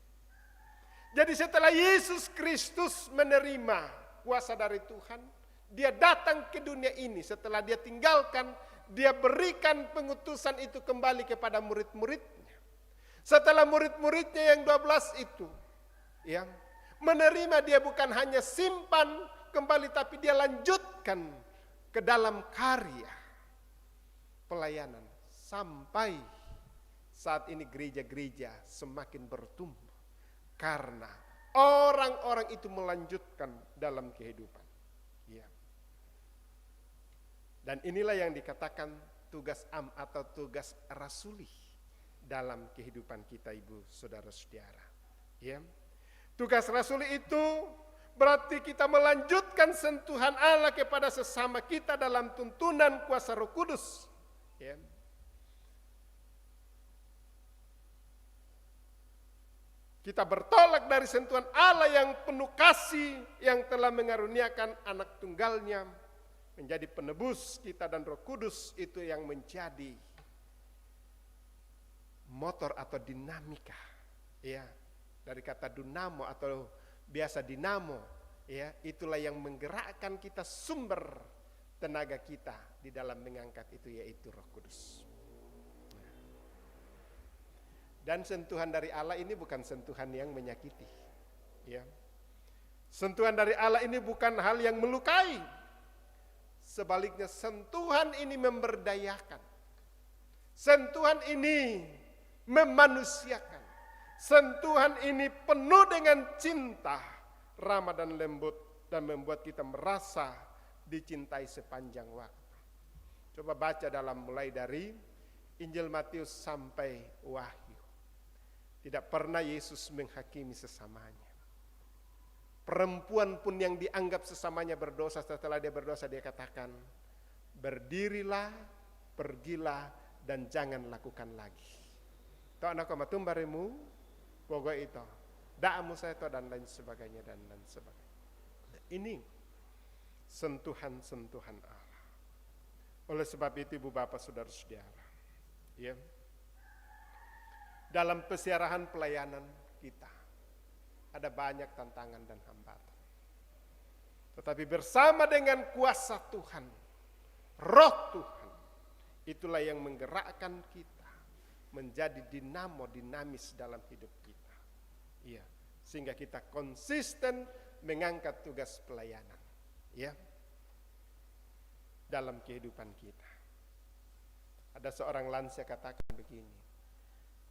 Jadi setelah Yesus Kristus menerima kuasa dari Tuhan, dia datang ke dunia ini, setelah dia tinggalkan, dia berikan pengutusan itu kembali kepada murid-muridnya. Setelah murid-muridnya yang dua belas itu, ya, menerima, dia bukan hanya simpan kembali, tapi dia lanjutkan ke dalam karya pelayanan sampai saat ini gereja-gereja semakin bertumbuh karena orang-orang itu melanjutkan dalam kehidupan. Ya. Dan inilah yang dikatakan tugas am atau tugas rasuli dalam kehidupan kita, Ibu, Saudara-saudara. Ya. Tugas rasuli itu berarti kita melanjutkan sentuhan Allah kepada sesama kita dalam tuntunan kuasa Roh Kudus. Ya. Kita bertolak dari sentuhan Allah yang penuh kasih, yang telah mengaruniakan anak tunggalnya menjadi penebus kita, dan Roh Kudus itu yang menjadi motor atau dinamika, ya, dari kata dunamo atau biasa dinamo, ya, itulah yang menggerakkan kita, sumber tenaga kita di dalam mengangkat itu, yaitu Roh Kudus. Dan sentuhan dari Allah ini bukan sentuhan yang menyakiti, ya. Sentuhan dari Allah ini bukan hal yang melukai. Sebaliknya, sentuhan ini memberdayakan. Sentuhan ini memanusiakan. Sentuhan ini penuh dengan cinta, ramah dan lembut, dan membuat kita merasa dicintai sepanjang waktu. Coba baca dalam, mulai dari Injil Matius sampai Wahyu. Tidak pernah Yesus menghakimi sesamanya. Perempuan pun yang dianggap sesamanya berdosa, setelah dia berdosa, dia katakan, "Berdirilah, pergilah, dan jangan lakukan lagi." Toh anak matumbaremu, pokok itu. Daamu saya toh, dan lain sebagainya, dan lain sebagainya. Ini sentuhan-sentuhan Allah. Oleh sebab itu, Ibu, Bapak, Saudara-saudara, ya, dalam pesiarahan pelayanan kita ada banyak tantangan dan hambatan. Tetapi bersama dengan kuasa Tuhan, Roh Tuhan, itulah yang menggerakkan kita menjadi dinamo dinamis dalam hidup kita. Iya, sehingga kita konsisten mengangkat tugas pelayanan. Ya. Dalam kehidupan kita. Ada seorang lansia katakan begini,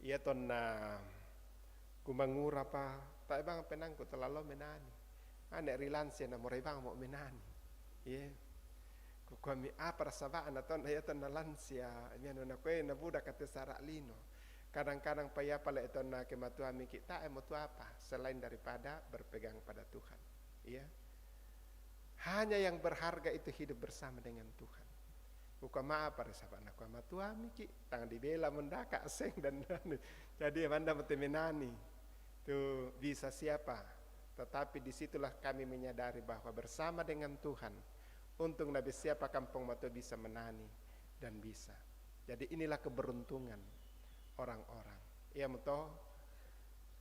"Iya tonna kumangura pa, tae bang penangku terlalu menani. Ane ri lansia na morai bang mo menani." Iya. Kukuami apa rasa ba ana tonna, iya tonna lansia, miano na kue na buda kate sara lino. Kadang-kadang pa iya pale tonna kematuami ki, tae mo tu apa selain daripada berpegang pada Tuhan. Iya. Hanya yang berharga itu hidup bersama dengan Tuhan. Bukan maaf pada sahabat nak kuama tuami ki, tangan dibela mendaka seng dan anu. Jadi manda mate menani. Tu bisa siapa? Tetapi disitulah kami menyadari bahwa bersama dengan Tuhan, untung nabi siapa kampung mato bisa menani dan bisa. Jadi inilah keberuntungan orang-orang. Iya, muto,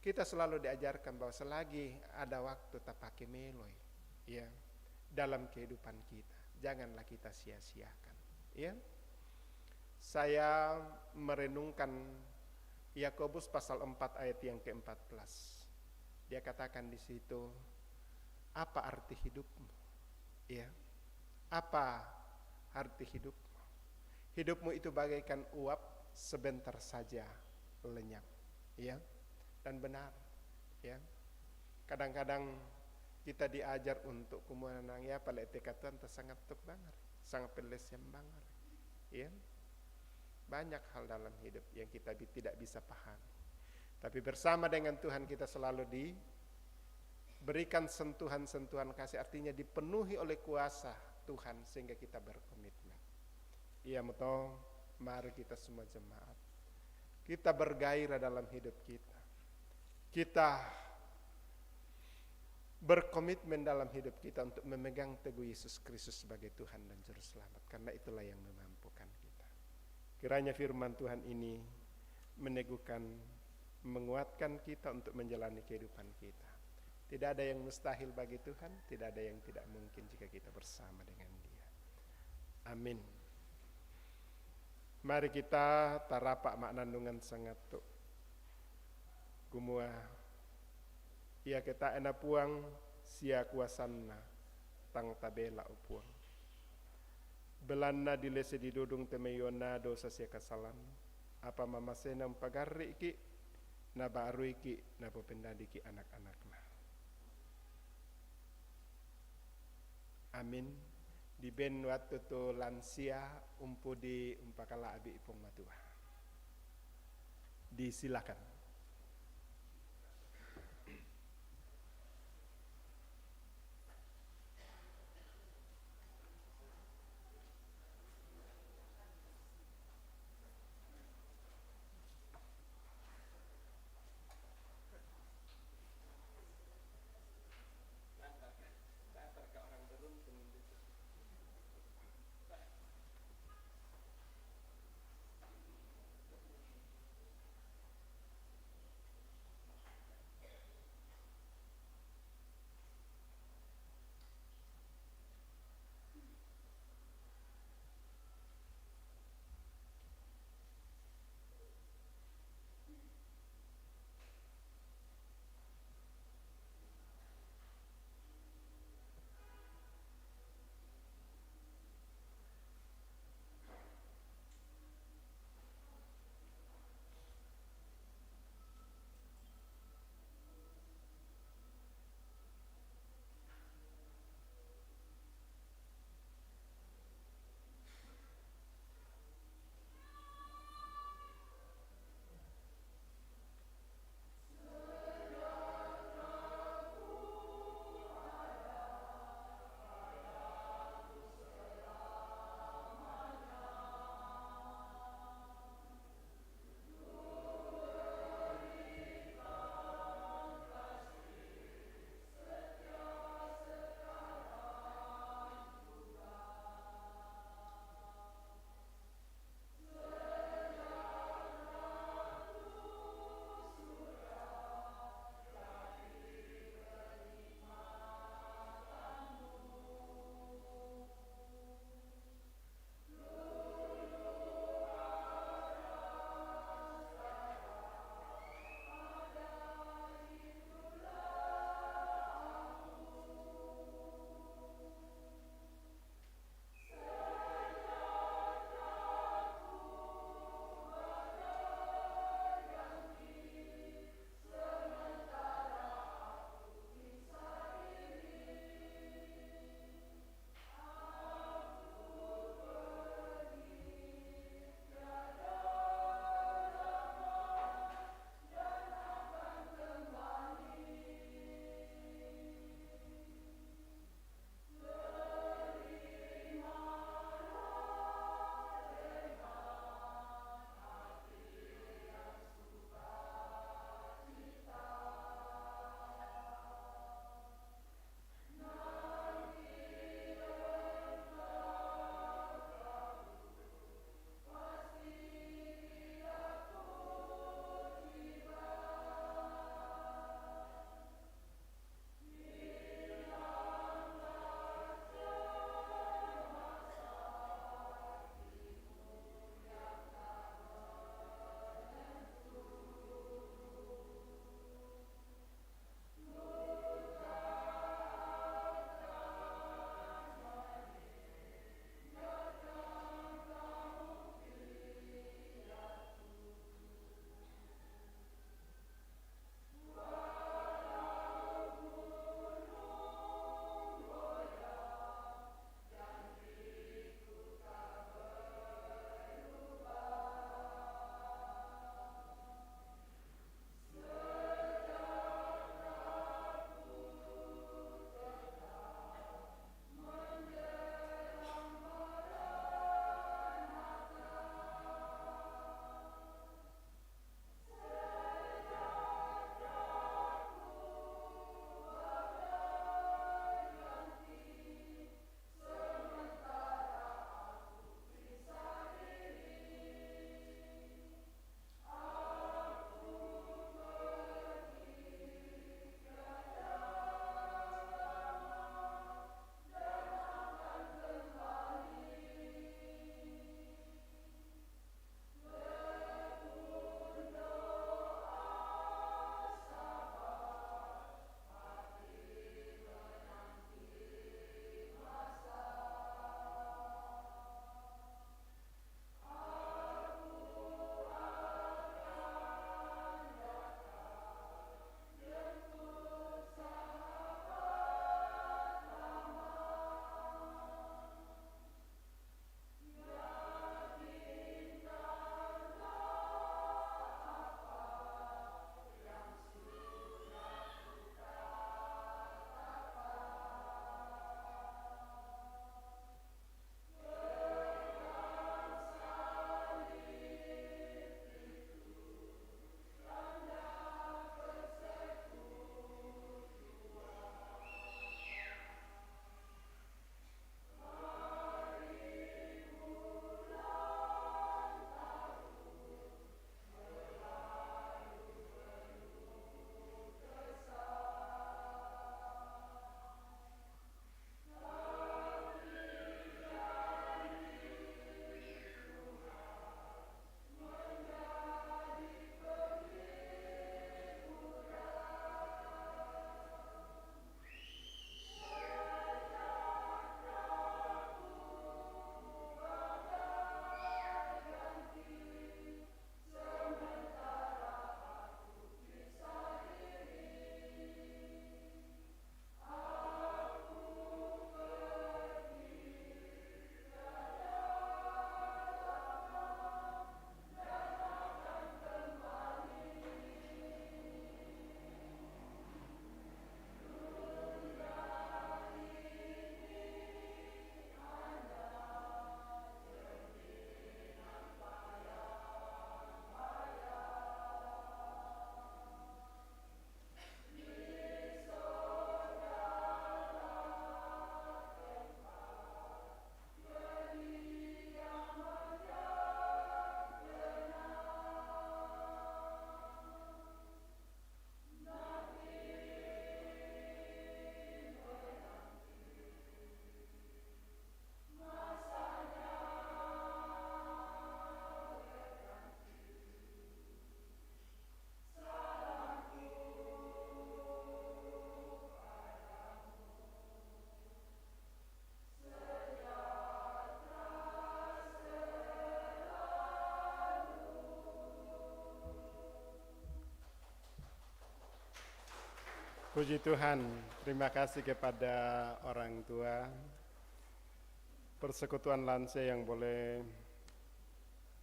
kita selalu diajarkan bahwa selagi ada waktu tapake meloi, ya, dalam kehidupan kita. Janganlah kita sia-siakan, ya. Saya merenungkan Yakobus pasal empat ayat yang keempat belas. Dia katakan di situ, "Apa arti hidupmu?" Ya. "Apa arti hidupmu? Hidupmu itu bagaikan uap, sebentar saja lenyap." Ya. Dan benar, ya. Kadang-kadang kita diajar untuk kumanang, ya, pale tekatuan ta sangat tuk bangar, sangat pelesian bangar. Ya. Banyak hal dalam hidup yang kita bi-, tidak bisa pahami. Tapi bersama dengan Tuhan kita selalu diberikan sentuhan-sentuhan kasih, artinya dipenuhi oleh kuasa Tuhan sehingga kita berkomitmen. Iya, muto, mari kita semua jemaat. Kita bergairah dalam hidup kita. Kita berkomitmen dalam hidup kita untuk memegang teguh Yesus Kristus sebagai Tuhan dan Juru Selamat. Karena itulah yang memampukan kita. Kiranya firman Tuhan ini meneguhkan, menguatkan kita untuk menjalani kehidupan kita. Tidak ada yang mustahil bagi Tuhan, tidak ada yang tidak mungkin jika kita bersama dengan Dia. Amin. Mari kita tarapa maknanungan sangat tu. Kumua, iake tae na Puang sia kuasanna, tang tabela, o Puang. Belanna dilese didudung te mai onna dosa sia kasalan, apa mamasena umpagarriki, nabaruiki, napopendadiki anak-anakna. Amin. Diben wattu tu lansia umpudi umpakala'bi Puang Matua. Disilakan. Puji Tuhan, terima kasih kepada orang tua, persekutuan lansia yang boleh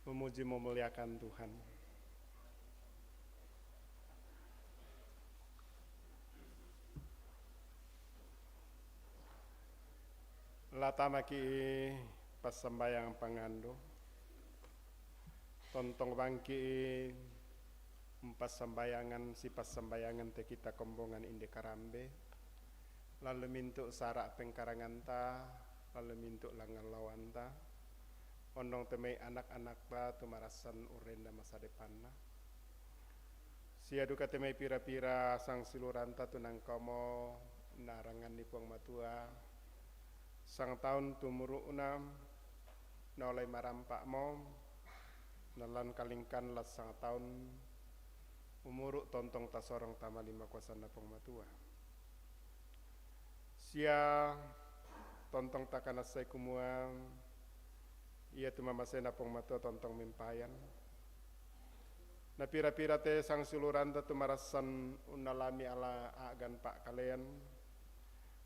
memuji memuliakan Tuhan. La tama ki passambayang pangando. Tontong bangki i umpassambayangan, sipassambayangan te kita kombongan inde karambe, lalu mintu sara pengkaranganta, lalu mintu langallawanta, ondong te mai anak-anakta tumarassan urrenda masa depanna. Sia duka te mai pira-pira sangsiluranta tu nangkamo naranganni Puang Matua, sangtaun tumuru'na, naolai marampa'mo, nalan kalingkan la sangtaun umuru' tontong tasorong tama lima kuasanna Puang Matua. Sia tontong takanassai kumua iatu mamasena Puang Matua tontong mempayan. Na pira-pira te sangsiuluranta tumarassan unnalami ala a'gan pa'kalean,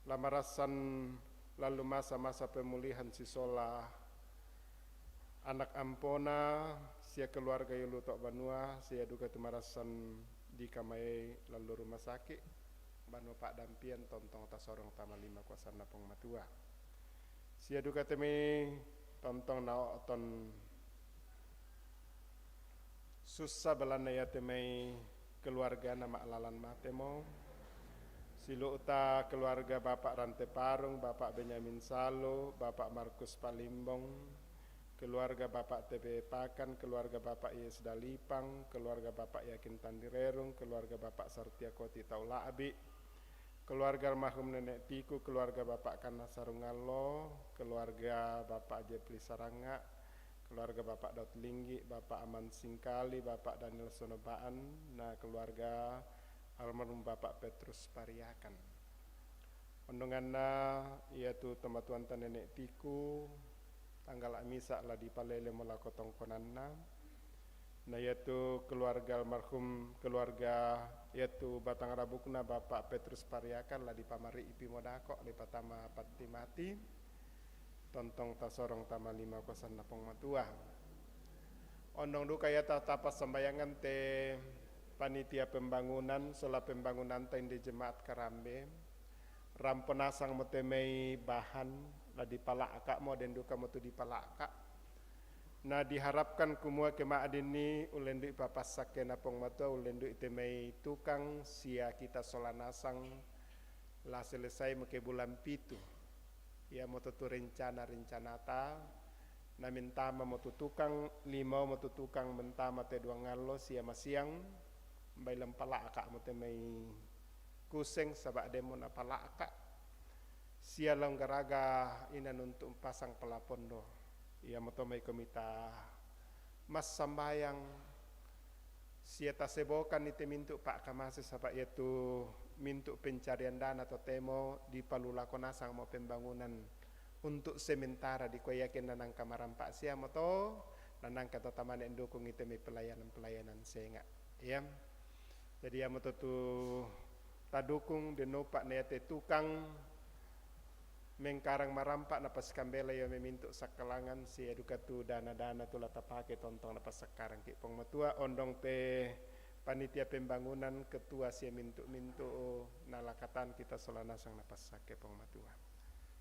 la marassan lallu masa-masa pemulihan sisola anak ampona sia keluarga iolo to banua, sia duka tumarassan dikamaei lallu rumah sakit, banua pa'dampian tontong tasorong tama lima kuasanna Puang Matua. Sia duka te mai tontong nao'ton sussa belanna iate mai keluargana ma'lalan matemo. Silu'ta keluarga Bapak Rante Parung, Bapak Benyamin Salo, Bapak Markus Palimbong, keluarga Bapak T B Pakan, keluarga Bapak Yes Dalipang, keluarga Bapak Yakin Tandirerung, keluarga Bapak Sartia Koti Taula'bi, keluarga almarhum Nenek Tiku, keluarga Bapak Kana Sarungallo, keluarga Bapak Jepli Saranga, keluarga Bapak Daud Linggi, Bapak Aman Singkali, Bapak Daniel Sonobaan, na keluarga almarhum Bapak Petrus Pariakan. Ondonganna iatu tomatuanta Nenek Tiku, tanggala misa la dipalelemo lako tongkonanna. Na iatu keluarga almarhum, keluarga iatu batang rabukna Bapak Petrus Pariakan la dipamari'pi modako, la dipatama patti mati, tontong tasorong tama lima kuasanna Puang Matua. Ondong duka iata tapassambayangan te panitia pembangunan, sola pembangunanta inde jemaat Karambe, rampo nasang mo te mai bahan, la dipala'ka mo, den duka mo tu dipala'ka. Na diharapkan kumua ke ma'dinni ullendu'i papassakkena Puang Matua, ullendu'i te mai tukang sia kita sola nasang la selesai mo ke bulan pitu. Iamoto tu rencana-rencanata, na mentama mo tu tukang, limau mo tu tukang mentama te duang allo sia masiang, mbai lempala'ka mo te mai kuseng saba' demmo napala'ka. Sia laung garaga ina nuntu' pasang pelapondo. Iamoto mai komita massambayang sia tasebokanni te mintu' pa'kamase saba' iatu mintu' pencarian dana totemo dipalulako nasang mo pembangunan untuk sementara dikua yakin nanangka marampa' siamoto nanangka to tamane ndukungi te mai pelayanan-pelayanan senga'. Iya. Jadi iamoto tu tadukung denno upa' na iate tukang mengkarang marampa' napasikambela ia memintu' sakkalangan sia duka tu dana-dana tu la tapake tontong napassakkarangki Puang Matua, ondong te panitia pembangunan, ketua sia mintu'-mintu' nalakatan kita sola nasang napassakke Puang Matua.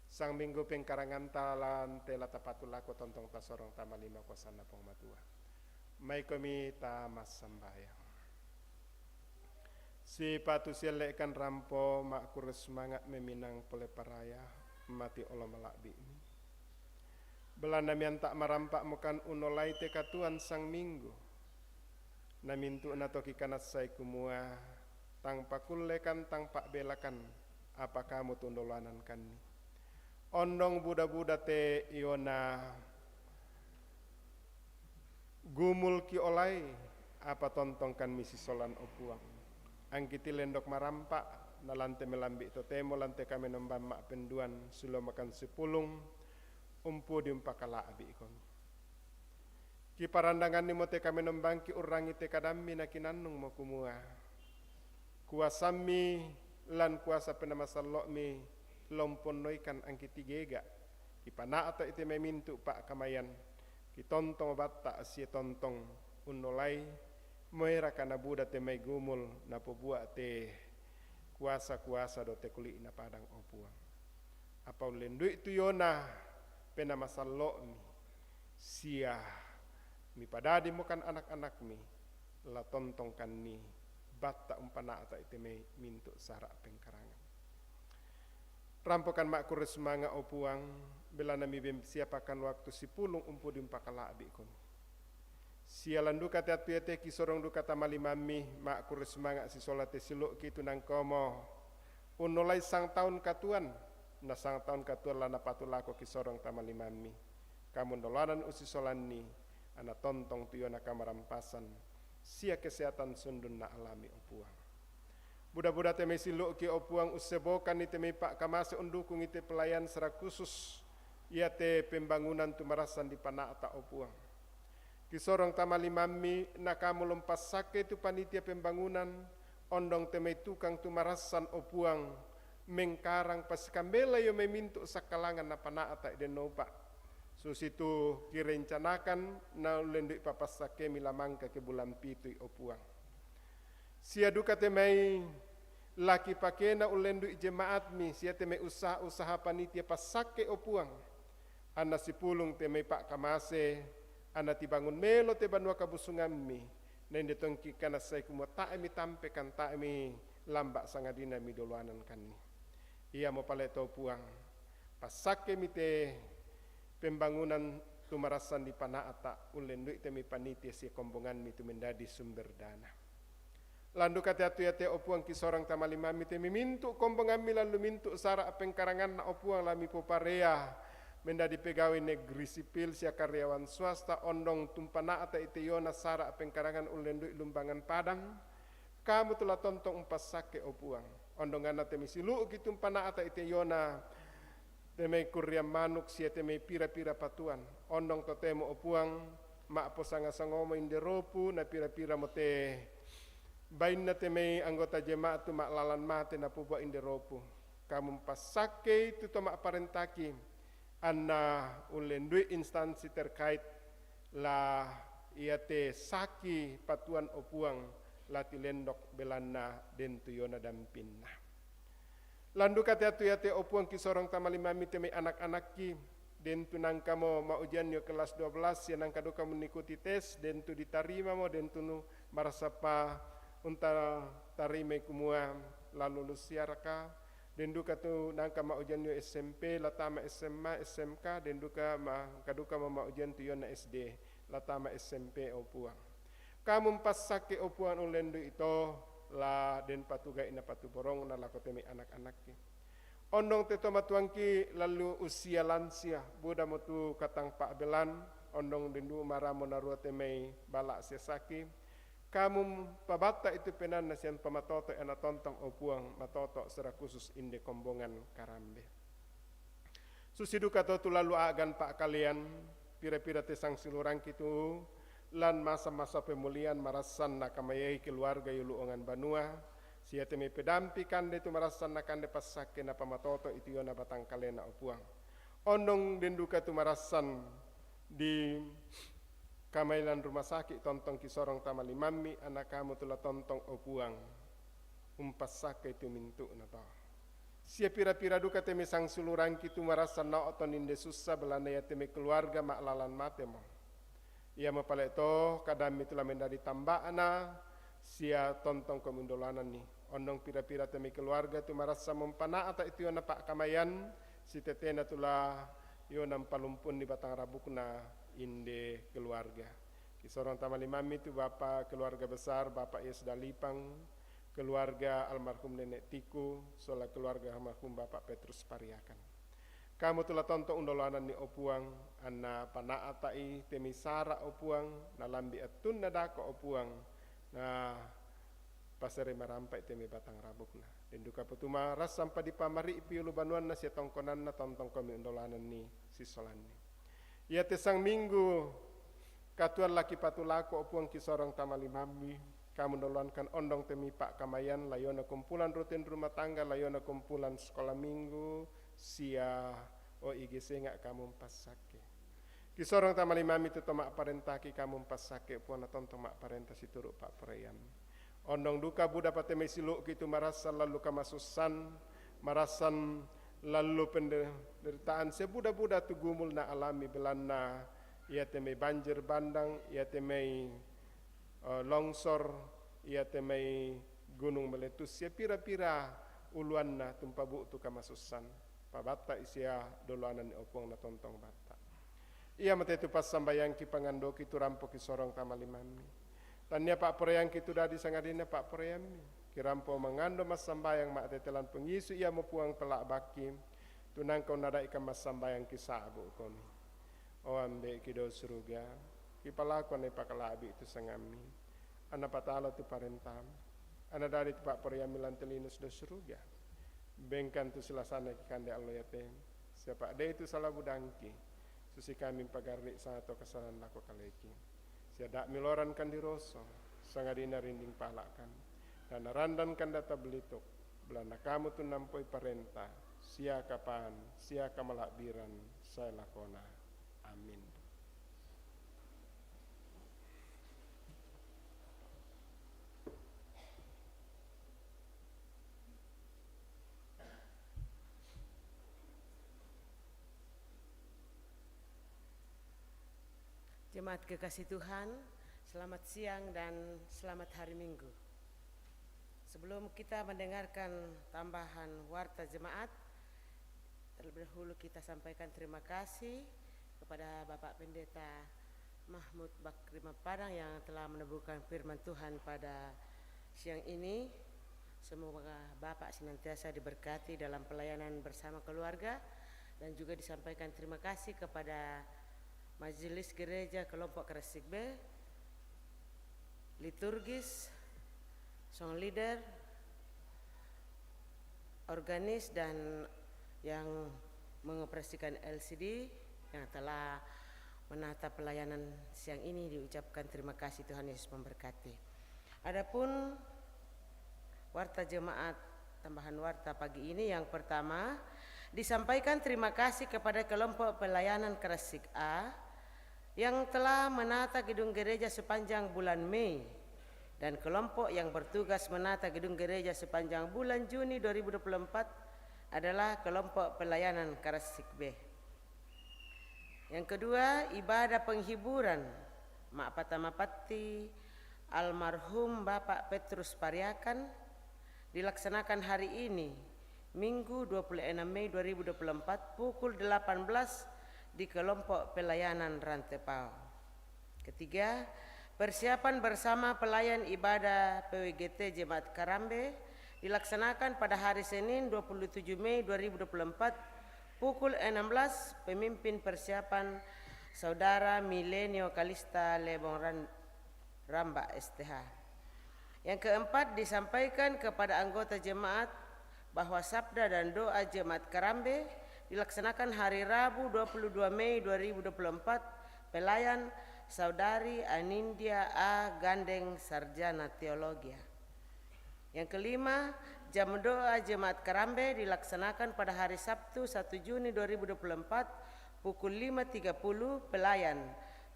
Sang minggu pengkaranganta lan te la tapatu lako tontong tasorong tama lima kuasanna Puang Matua. Maikomi ta massambayang. Sipatu sielle'kan rampo ma'kurre sumanga' meminang pole paraya mati olo mala'bi'mi. Belanna mianta' marampa'mokan unnolai te katuoan sang minggu. Na mintu'na toki kanassai kumua tang pakullekan tang pa'belakan apa kamu tu undoloanankanni. Ondong buda-buda te iona gumul kiolai, apa tontongkan misisolan o Puang. Angkiti lendok marampa', na lante melambi' totemo lante kamenomban ma'penduan, sulo makan sipulung, umpudi umpakala'bi'komi. Kiparandanganni mo te kamenombangki urrangi te kadammi na kinannungmo kumua, kuasammi Lan kuasa penamasallo'mi lomponnoikan angki tigega, kipana'ta' ite mai mintu' pa'kamayan, kitontong batta' sie tontong unnolai, moeraka nabuda te mai gumul, napobua te kuasa-kuasa do te kuli'na padang, o Puang. Apa ullendu'i tu yona penamasallo'mi, sia mipadadimokan anak-anakmi, la tontongkanni batta' umpana'ta' ite mai mintu' sara' pengkarangan. Rampokan ma'kurre sumanga', o Puang, belanna miben siapakan waktu sipulung umpudi umpakala'bi' komi. Sia lan duka te attu iate kisorong duka tamalimammi, ma'kurre sumanga' sisola te silo'ki tu nangkomo unnolai sangtaun katuoan, na sangtaun katuoan la napatulako kisorong tamalimammi. Kamu ndoloanan usisolanni, anna tontong tu yona kamarampasan, sia kesehatan sundun naalami, o Puang. Buda-buda te mai silo'ki, o Puang, ussebokanni te mai pa'kamase undukungi te pelayan secara khusus iate pembangunan tu marassan dipana'ta', o Puang. Kisorong tamalimammi, na Kamu lo umpassakkei tu panitia pembangunan, ondong te mai tukang tu marassan, o Puang, mengkarang pasikambela io mai mintu' sakkalangan napana'ta' dennopa. Susitu kirencanakan, na ullendu'i papassakkemi la mangka ke bulan pitui, o Puang. Sia duka te mai laki pakena ullendu'i jemaatmi, sia te mai usaha-usaha panitia passakke, o Puang. Anna sipulung te mai pa'kamase, anna tibangun melo te banua kabusungammi, na inde tongki kanassai kumua tae' mitampekan, tae' milamba sangadinna midoloanankanni. Iamo pale to, Puang, passakkemi te pembangunan tu marassan dipana'ta', ullendu'i te mai panitia sia kombongammi tu menjadi sumber dana. Lan duka te attu iate, o Puang, kisorong tamalimammi te mai mintu' kombongammi lallu mintu' sara' pengkaranganna, o Puang, la mipoparea menjadi pegawai negeri sipil sia karyawan swasta, ondong tumpana'ta' ite yona sara' pengkarangan ullendu'i lumbangan padang. Kamu tu la tontong umpassakke, o Puang. Ondonganna te mai silu'ki tumpana'ta' ite yona te mai kurriang manuk sia te mai pira-pira patuan. Ondong totemo, o Puang, ma'posanga-sangomo inde ropu, na pira-piramo te bainna te mai anggota jemaat tu ma'lalan mate napobua inde ropu. Kamu umpassakkei tu to ma'parentaki, anna ullendu'i instansi terkait la iate saki patuan, o Puang, la tilendok belanna den tu yona dampinna. Lan duka te attu iate, o Puang, kisorong tamalimammi te mai anak-anakki, den tu nangkamo ma'ujian io kelas dua belas, sia nangka duka mengikuti tes, den tu ditarimamo, den tu nu marasapa unta tarimai kumua la lulus siaraka, den duka tu nangka ma'ujian io S M P, la tama S M A, S M K, den duka ma-, nangka dukamo ma'ujian tu yona S D, la tama S M P, o Puang. Kamu umpassakke, o Puang, ullendu'i to la den patuga'i napatuborongna lako te mai anak-anakki. Ondong te to matuangki lallu usia lansia, budamo tu katang pa'belan, ondong den du maramo narua te mai bala sia saki. Kamu pabatta'i tu penaanna sia pamatoto'i anna tontong, o Puang, matoto' secara khusus inde kombongan Karambe. Susi duka to tu lallu a'gan pa'kalean, pira-pira te sangsiulurangki tu lan masa-masa pemulihan marassan nakamayai keluarga io lu'ongan banua, sia te mai pedampi kande tu marassan nakande passakke napamatoto'i tu yona batang kalena, o Puang. Ondong den duka tu marassan di kamailan rumah sakit tontong kisorong tamalimammi, anna Kamu tu la tontong, o Puang, umpassakkei tu mintu'na to. Sia pira-pira duka te mai sangsiulurangki tu marassan nao'ton inde sussa, belanna iate mai keluarga ma'lalan matemo. Iamo pale to kadammi tu la menjadi tamba'na, sia tontong Komi undoloananni. Ondong pira-pira te mai keluarga tu marassan mumpana'ta' itu yona pa'kamayan, sitetena tu la yona umpalumpunni batang rabukna inde keluarga. Kisorong tamalimammi tu Bapa keluarga besar, Bapa Yes Dalipang, keluarga almarhum Nenek Tiku, sola keluarga almarhum Bapa Petrus Pariakan. Kamu tu la tontong undoloananni, o Puang, anna pana'ta'i te mai sara, o Puang, nalambi' attunna dako, o Puang, na pasere marampa'i te mai batang rabukna. Den duka po tu marassan padi pamari'pi ulu banuanna sia tongkonanna tontong Komi undoloananni sisolanni. Iate sang minggu katuoan la kipatulako, o Puang, kisorong tamalimammi, Kamu doloankan ondong temi pa'kamayan, layona kumpulan rutin rumah tangga, layona kumpulan sekolah minggu, sia O I G C nga' kamu mpassake. Kisorong tama limammi tu to ma'parentaki, kamu mpassake Puang na tontong ma'parenta situru' pa'poraiammi. Ondong duka buda pa te mai silo'ki tu marassan lallu kamasussan, marassan lallu penderitaan, sia buda-buda tu gumul na alami, belanna iate mai banjir bandang, iate mai eh, longsor, iate mai gunung meletus, sia pira-pira uluanna tu mpabu'tu kamasussan. Pabatta'i sia doloananni, o Puang, na tontong batta'. Iamo te tu passambayangki, pangandoki, tu rampoki sorong tama limammi. Tannia pa'poraiangki tu dadi sangadinna pa'poraiammi. Kirampo mangando massambayang ma'tete lan Puang Yesu, iamo Puang pella'bakki, tu nangka unnada'ikan massambayang kisa'bu'komi. O Ambe'ki dao suruga, kipalakuan na ipakala'bi' tu sangammi. Anna patalo tu parentamu, anna dadi tu pa'poraiammi lan te lino sidao suruga. Bengkan tu silasanna kikande allo iate, sia pa'dei tu sala budangki, susi kami mpagarri' sato kasalan lako kaleki. Sia da' milorankan diroso, sangadinna rinding pala'kan, da' narandankan data belituk, belanna kamu tu nampoi parenta, sia kapan, sia kamala'biran, sae lakona. Amin. Jemaat kekasih Tuhan, selamat siang dan selamat hari Minggu. Sebelum kita mendengarkan tambahan warta jemaat, terlebih dahulu kita sampaikan terima kasih kepada Bapak Pendeta Mahmud Bakri Mapadang yang telah meneguhkan firman Tuhan pada siang ini. Semoga Bapak senantiasa diberkati dalam pelayanan bersama keluarga, dan juga disampaikan terima kasih kepada Majelis Gereja Kelompok Kresik B, liturgis, song leader, organis, dan yang mengoperasikan L C D yang telah menata pelayanan siang ini. Diucapkan terima kasih, Tuhan Yesus memberkati. Adapun warta jemaat, tambahan warta pagi ini, yang pertama, disampaikan terima kasih kepada kelompok pelayanan Kresik A yang telah menata gedung gereja sepanjang bulan Mei, dan kelompok yang bertugas menata gedung gereja sepanjang bulan Juni dua ribu dua puluh empat adalah kelompok pelayanan Kresik B. Yang kedua, ibadah penghiburan ma'patama patti almarhum Bapak Petrus Pariakan dilaksanakan hari ini, Minggu dua puluh enam Mei dua ribu dua puluh empat, pukul delapan belas di kelompok pelayanan Rantepao. Ketiga, persiapan bersama pelayan ibadah P W G T Jemaat Karambe dilaksanakan pada hari Senin dua puluh tujuh Mei dua ribu dua puluh empat, pukul enam belas, pemimpin persiapan Saudara Milenio Kalista Lebong Ran-, Ramba S T H. Yang keempat, disampaikan kepada anggota jemaat bahwa sabda dan doa Jemaat Karambe dilaksanakan hari Rabu dua puluh dua Mei dua ribu dua puluh empat, pelayan Saudari Anindya A Gandeng, Sarjana Teologia. Yang kelima, jam doa Jemaat Karambe dilaksanakan pada hari Sabtu satu Juni dua ribu dua puluh empat, pukul lima tiga puluh, pelayan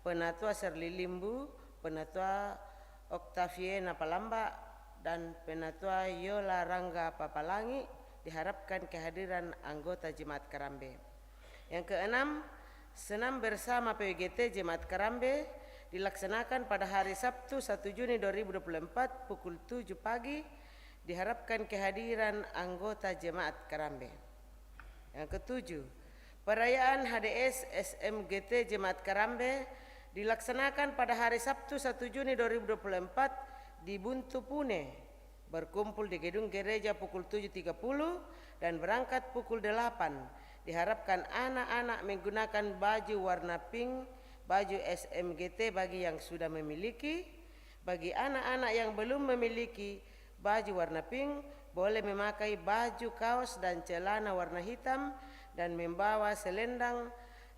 Penatua Serli Limbu, Penatua Octaviana Palamba, dan Penatua Yola Rangga Papalangi, diharapkan kehadiran anggota Jemaat Karambe. Yang keenam, senam bersama P W G T Jemaat Karambe dilaksanakan pada hari Sabtu satu Juni dua ribu dua puluh empat, pukul tujuh pagi, diharapkan kehadiran anggota Jemaat Karambe. Yang ketujuh, perayaan H D S S M G T Jemaat Karambe dilaksanakan pada hari Sabtu satu Juni dua ribu dua puluh empat di Buntu, Pune. Berkumpul di gedung gereja pukul tujuh tiga puluh dan berangkat pukul delapan. Diharapkan anak-anak menggunakan baju warna pink, baju S M G T bagi yang sudah memiliki. Bagi anak-anak yang belum memiliki baju warna pink, boleh memakai baju kaos dan celana warna hitam dan membawa selendang,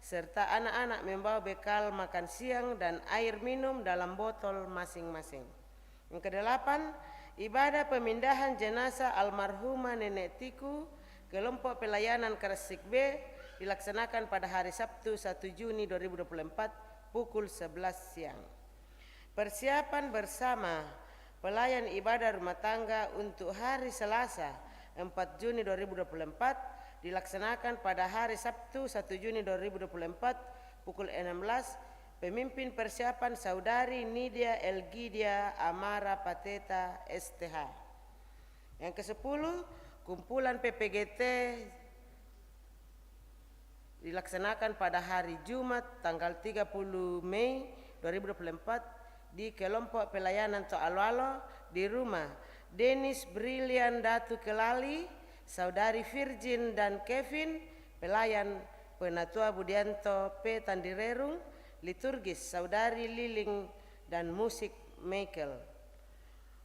serta anak-anak membawa bekal makan siang dan air minum dalam botol masing-masing. Yang kedelapan, ibadah pemindahan jenazah almarhumah Nenek Tiku, kelompok pelayanan Kresik B, dilaksanakan pada hari Sabtu, satu Juni dua ribu dua puluh empat, pukul sebelas siang. Persiapan bersama pelayan ibadah rumah tangga untuk hari Selasa, empat Juni dua ribu dua puluh empat, dilaksanakan pada hari Sabtu, satu Juni dua ribu dua puluh empat, pukul enam belas. Pemimpin persiapan Saudari Nidia Elgidia Amara Pateta, S T H. Yang kesepuluh, kumpulan P P G T dilaksanakan pada hari Jumat, tanggal tiga puluh Mei dua ribu dua puluh empat, di kelompok pelayanan To'aloalo, di rumah Denis Brilian Datu Kelali, Saudari Virgin dan Kevin, pelayan Penatua Budianto P Tandirerung, liturgis Saudari Liling, dan musik Michael.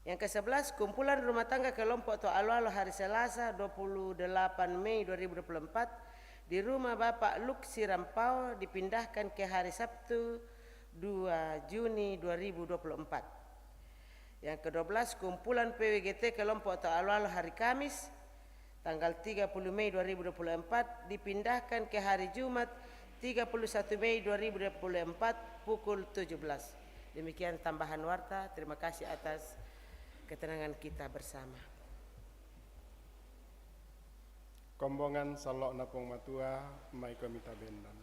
Yang kesebelas, kumpulan rumah tangga kelompok To'aloalo hari Selasa, dua puluh delapan Mei dua ribu dua puluh empat, di rumah Bapak Luk Sirampao, dipindahkan ke hari Sabtu, dua Juni dua ribu dua puluh empat. Yang kedua belas, kumpulan P W G T kelompok To'aloalo hari Kamis, tanggal tiga puluh Mei dua ribu dua puluh empat, dipindahkan ke hari Jumat, tiga puluh satu Mei dua ribu dua puluh empat, pukul tujuh belas. Demikian tambahan warta. Terima kasih atas ketenangan kita bersama. Kombongan sallo'na Puang Matua, mai komi tabendan.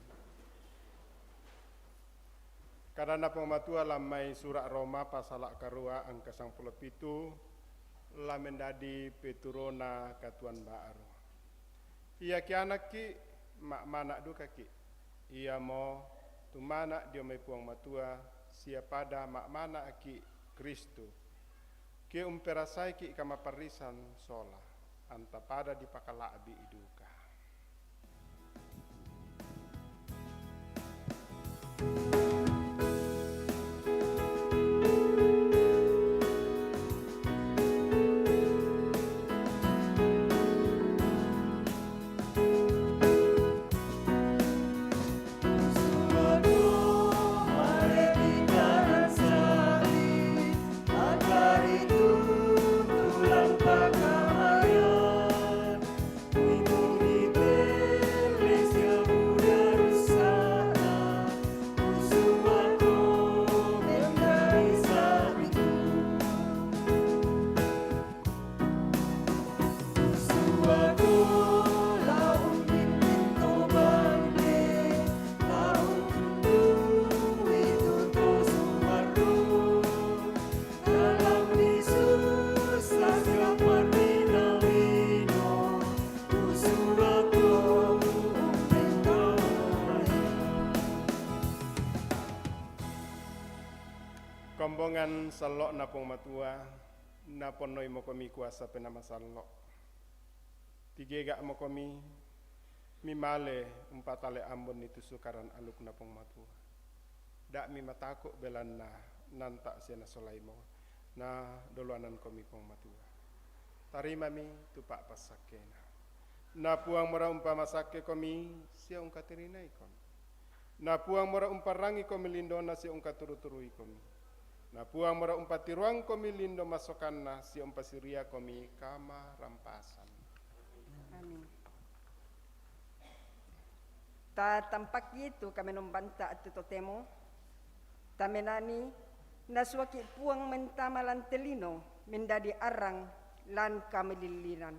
Kadanna Puang Matua lan mai sura' Roma pasala' karua angka sangpulo pitu, la mendadi peturona katuoan ba'ru. Iyakiya anakki, ma'mana' dukaki'. Iamo tumana' dio mai Puang Matua, sia pada ma'mana'ki' Kristus. Ke umperasaiki' kamaparrisan sola, anta pada dipakala'bi'i duka. Kombongan sallo'na Puang Matua, naponnoimokomi kuasa Penaa Masallo'. Tigega'mokomi, mimale umpatale ambonni tu Sukaran alukna Puang Matua. Da' mimatako' belanna nanta' sia nasolaimo, na doloanankomi Puang Matua. Tarimami tu pa'passakkena. Na Puang mora umpamasakkekomi sia ungkatirinaikomi. Na Puang mora umparrangikomi lindona sia ungkaturu-turuikomi. Na Puang mora umpatiroangkomi lindo masokanna sia umpasiriakomi kamarampasan. Amin. Tatampakki tu kamenombanta attu totemo, tamenani, nasuaki Puang mentama lan te lino mendadi arrang lan kamalillinan.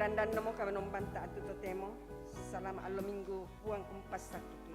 Dandan no mo kawenombanta atu totemo, salama allo Minggu Puang umpassakki.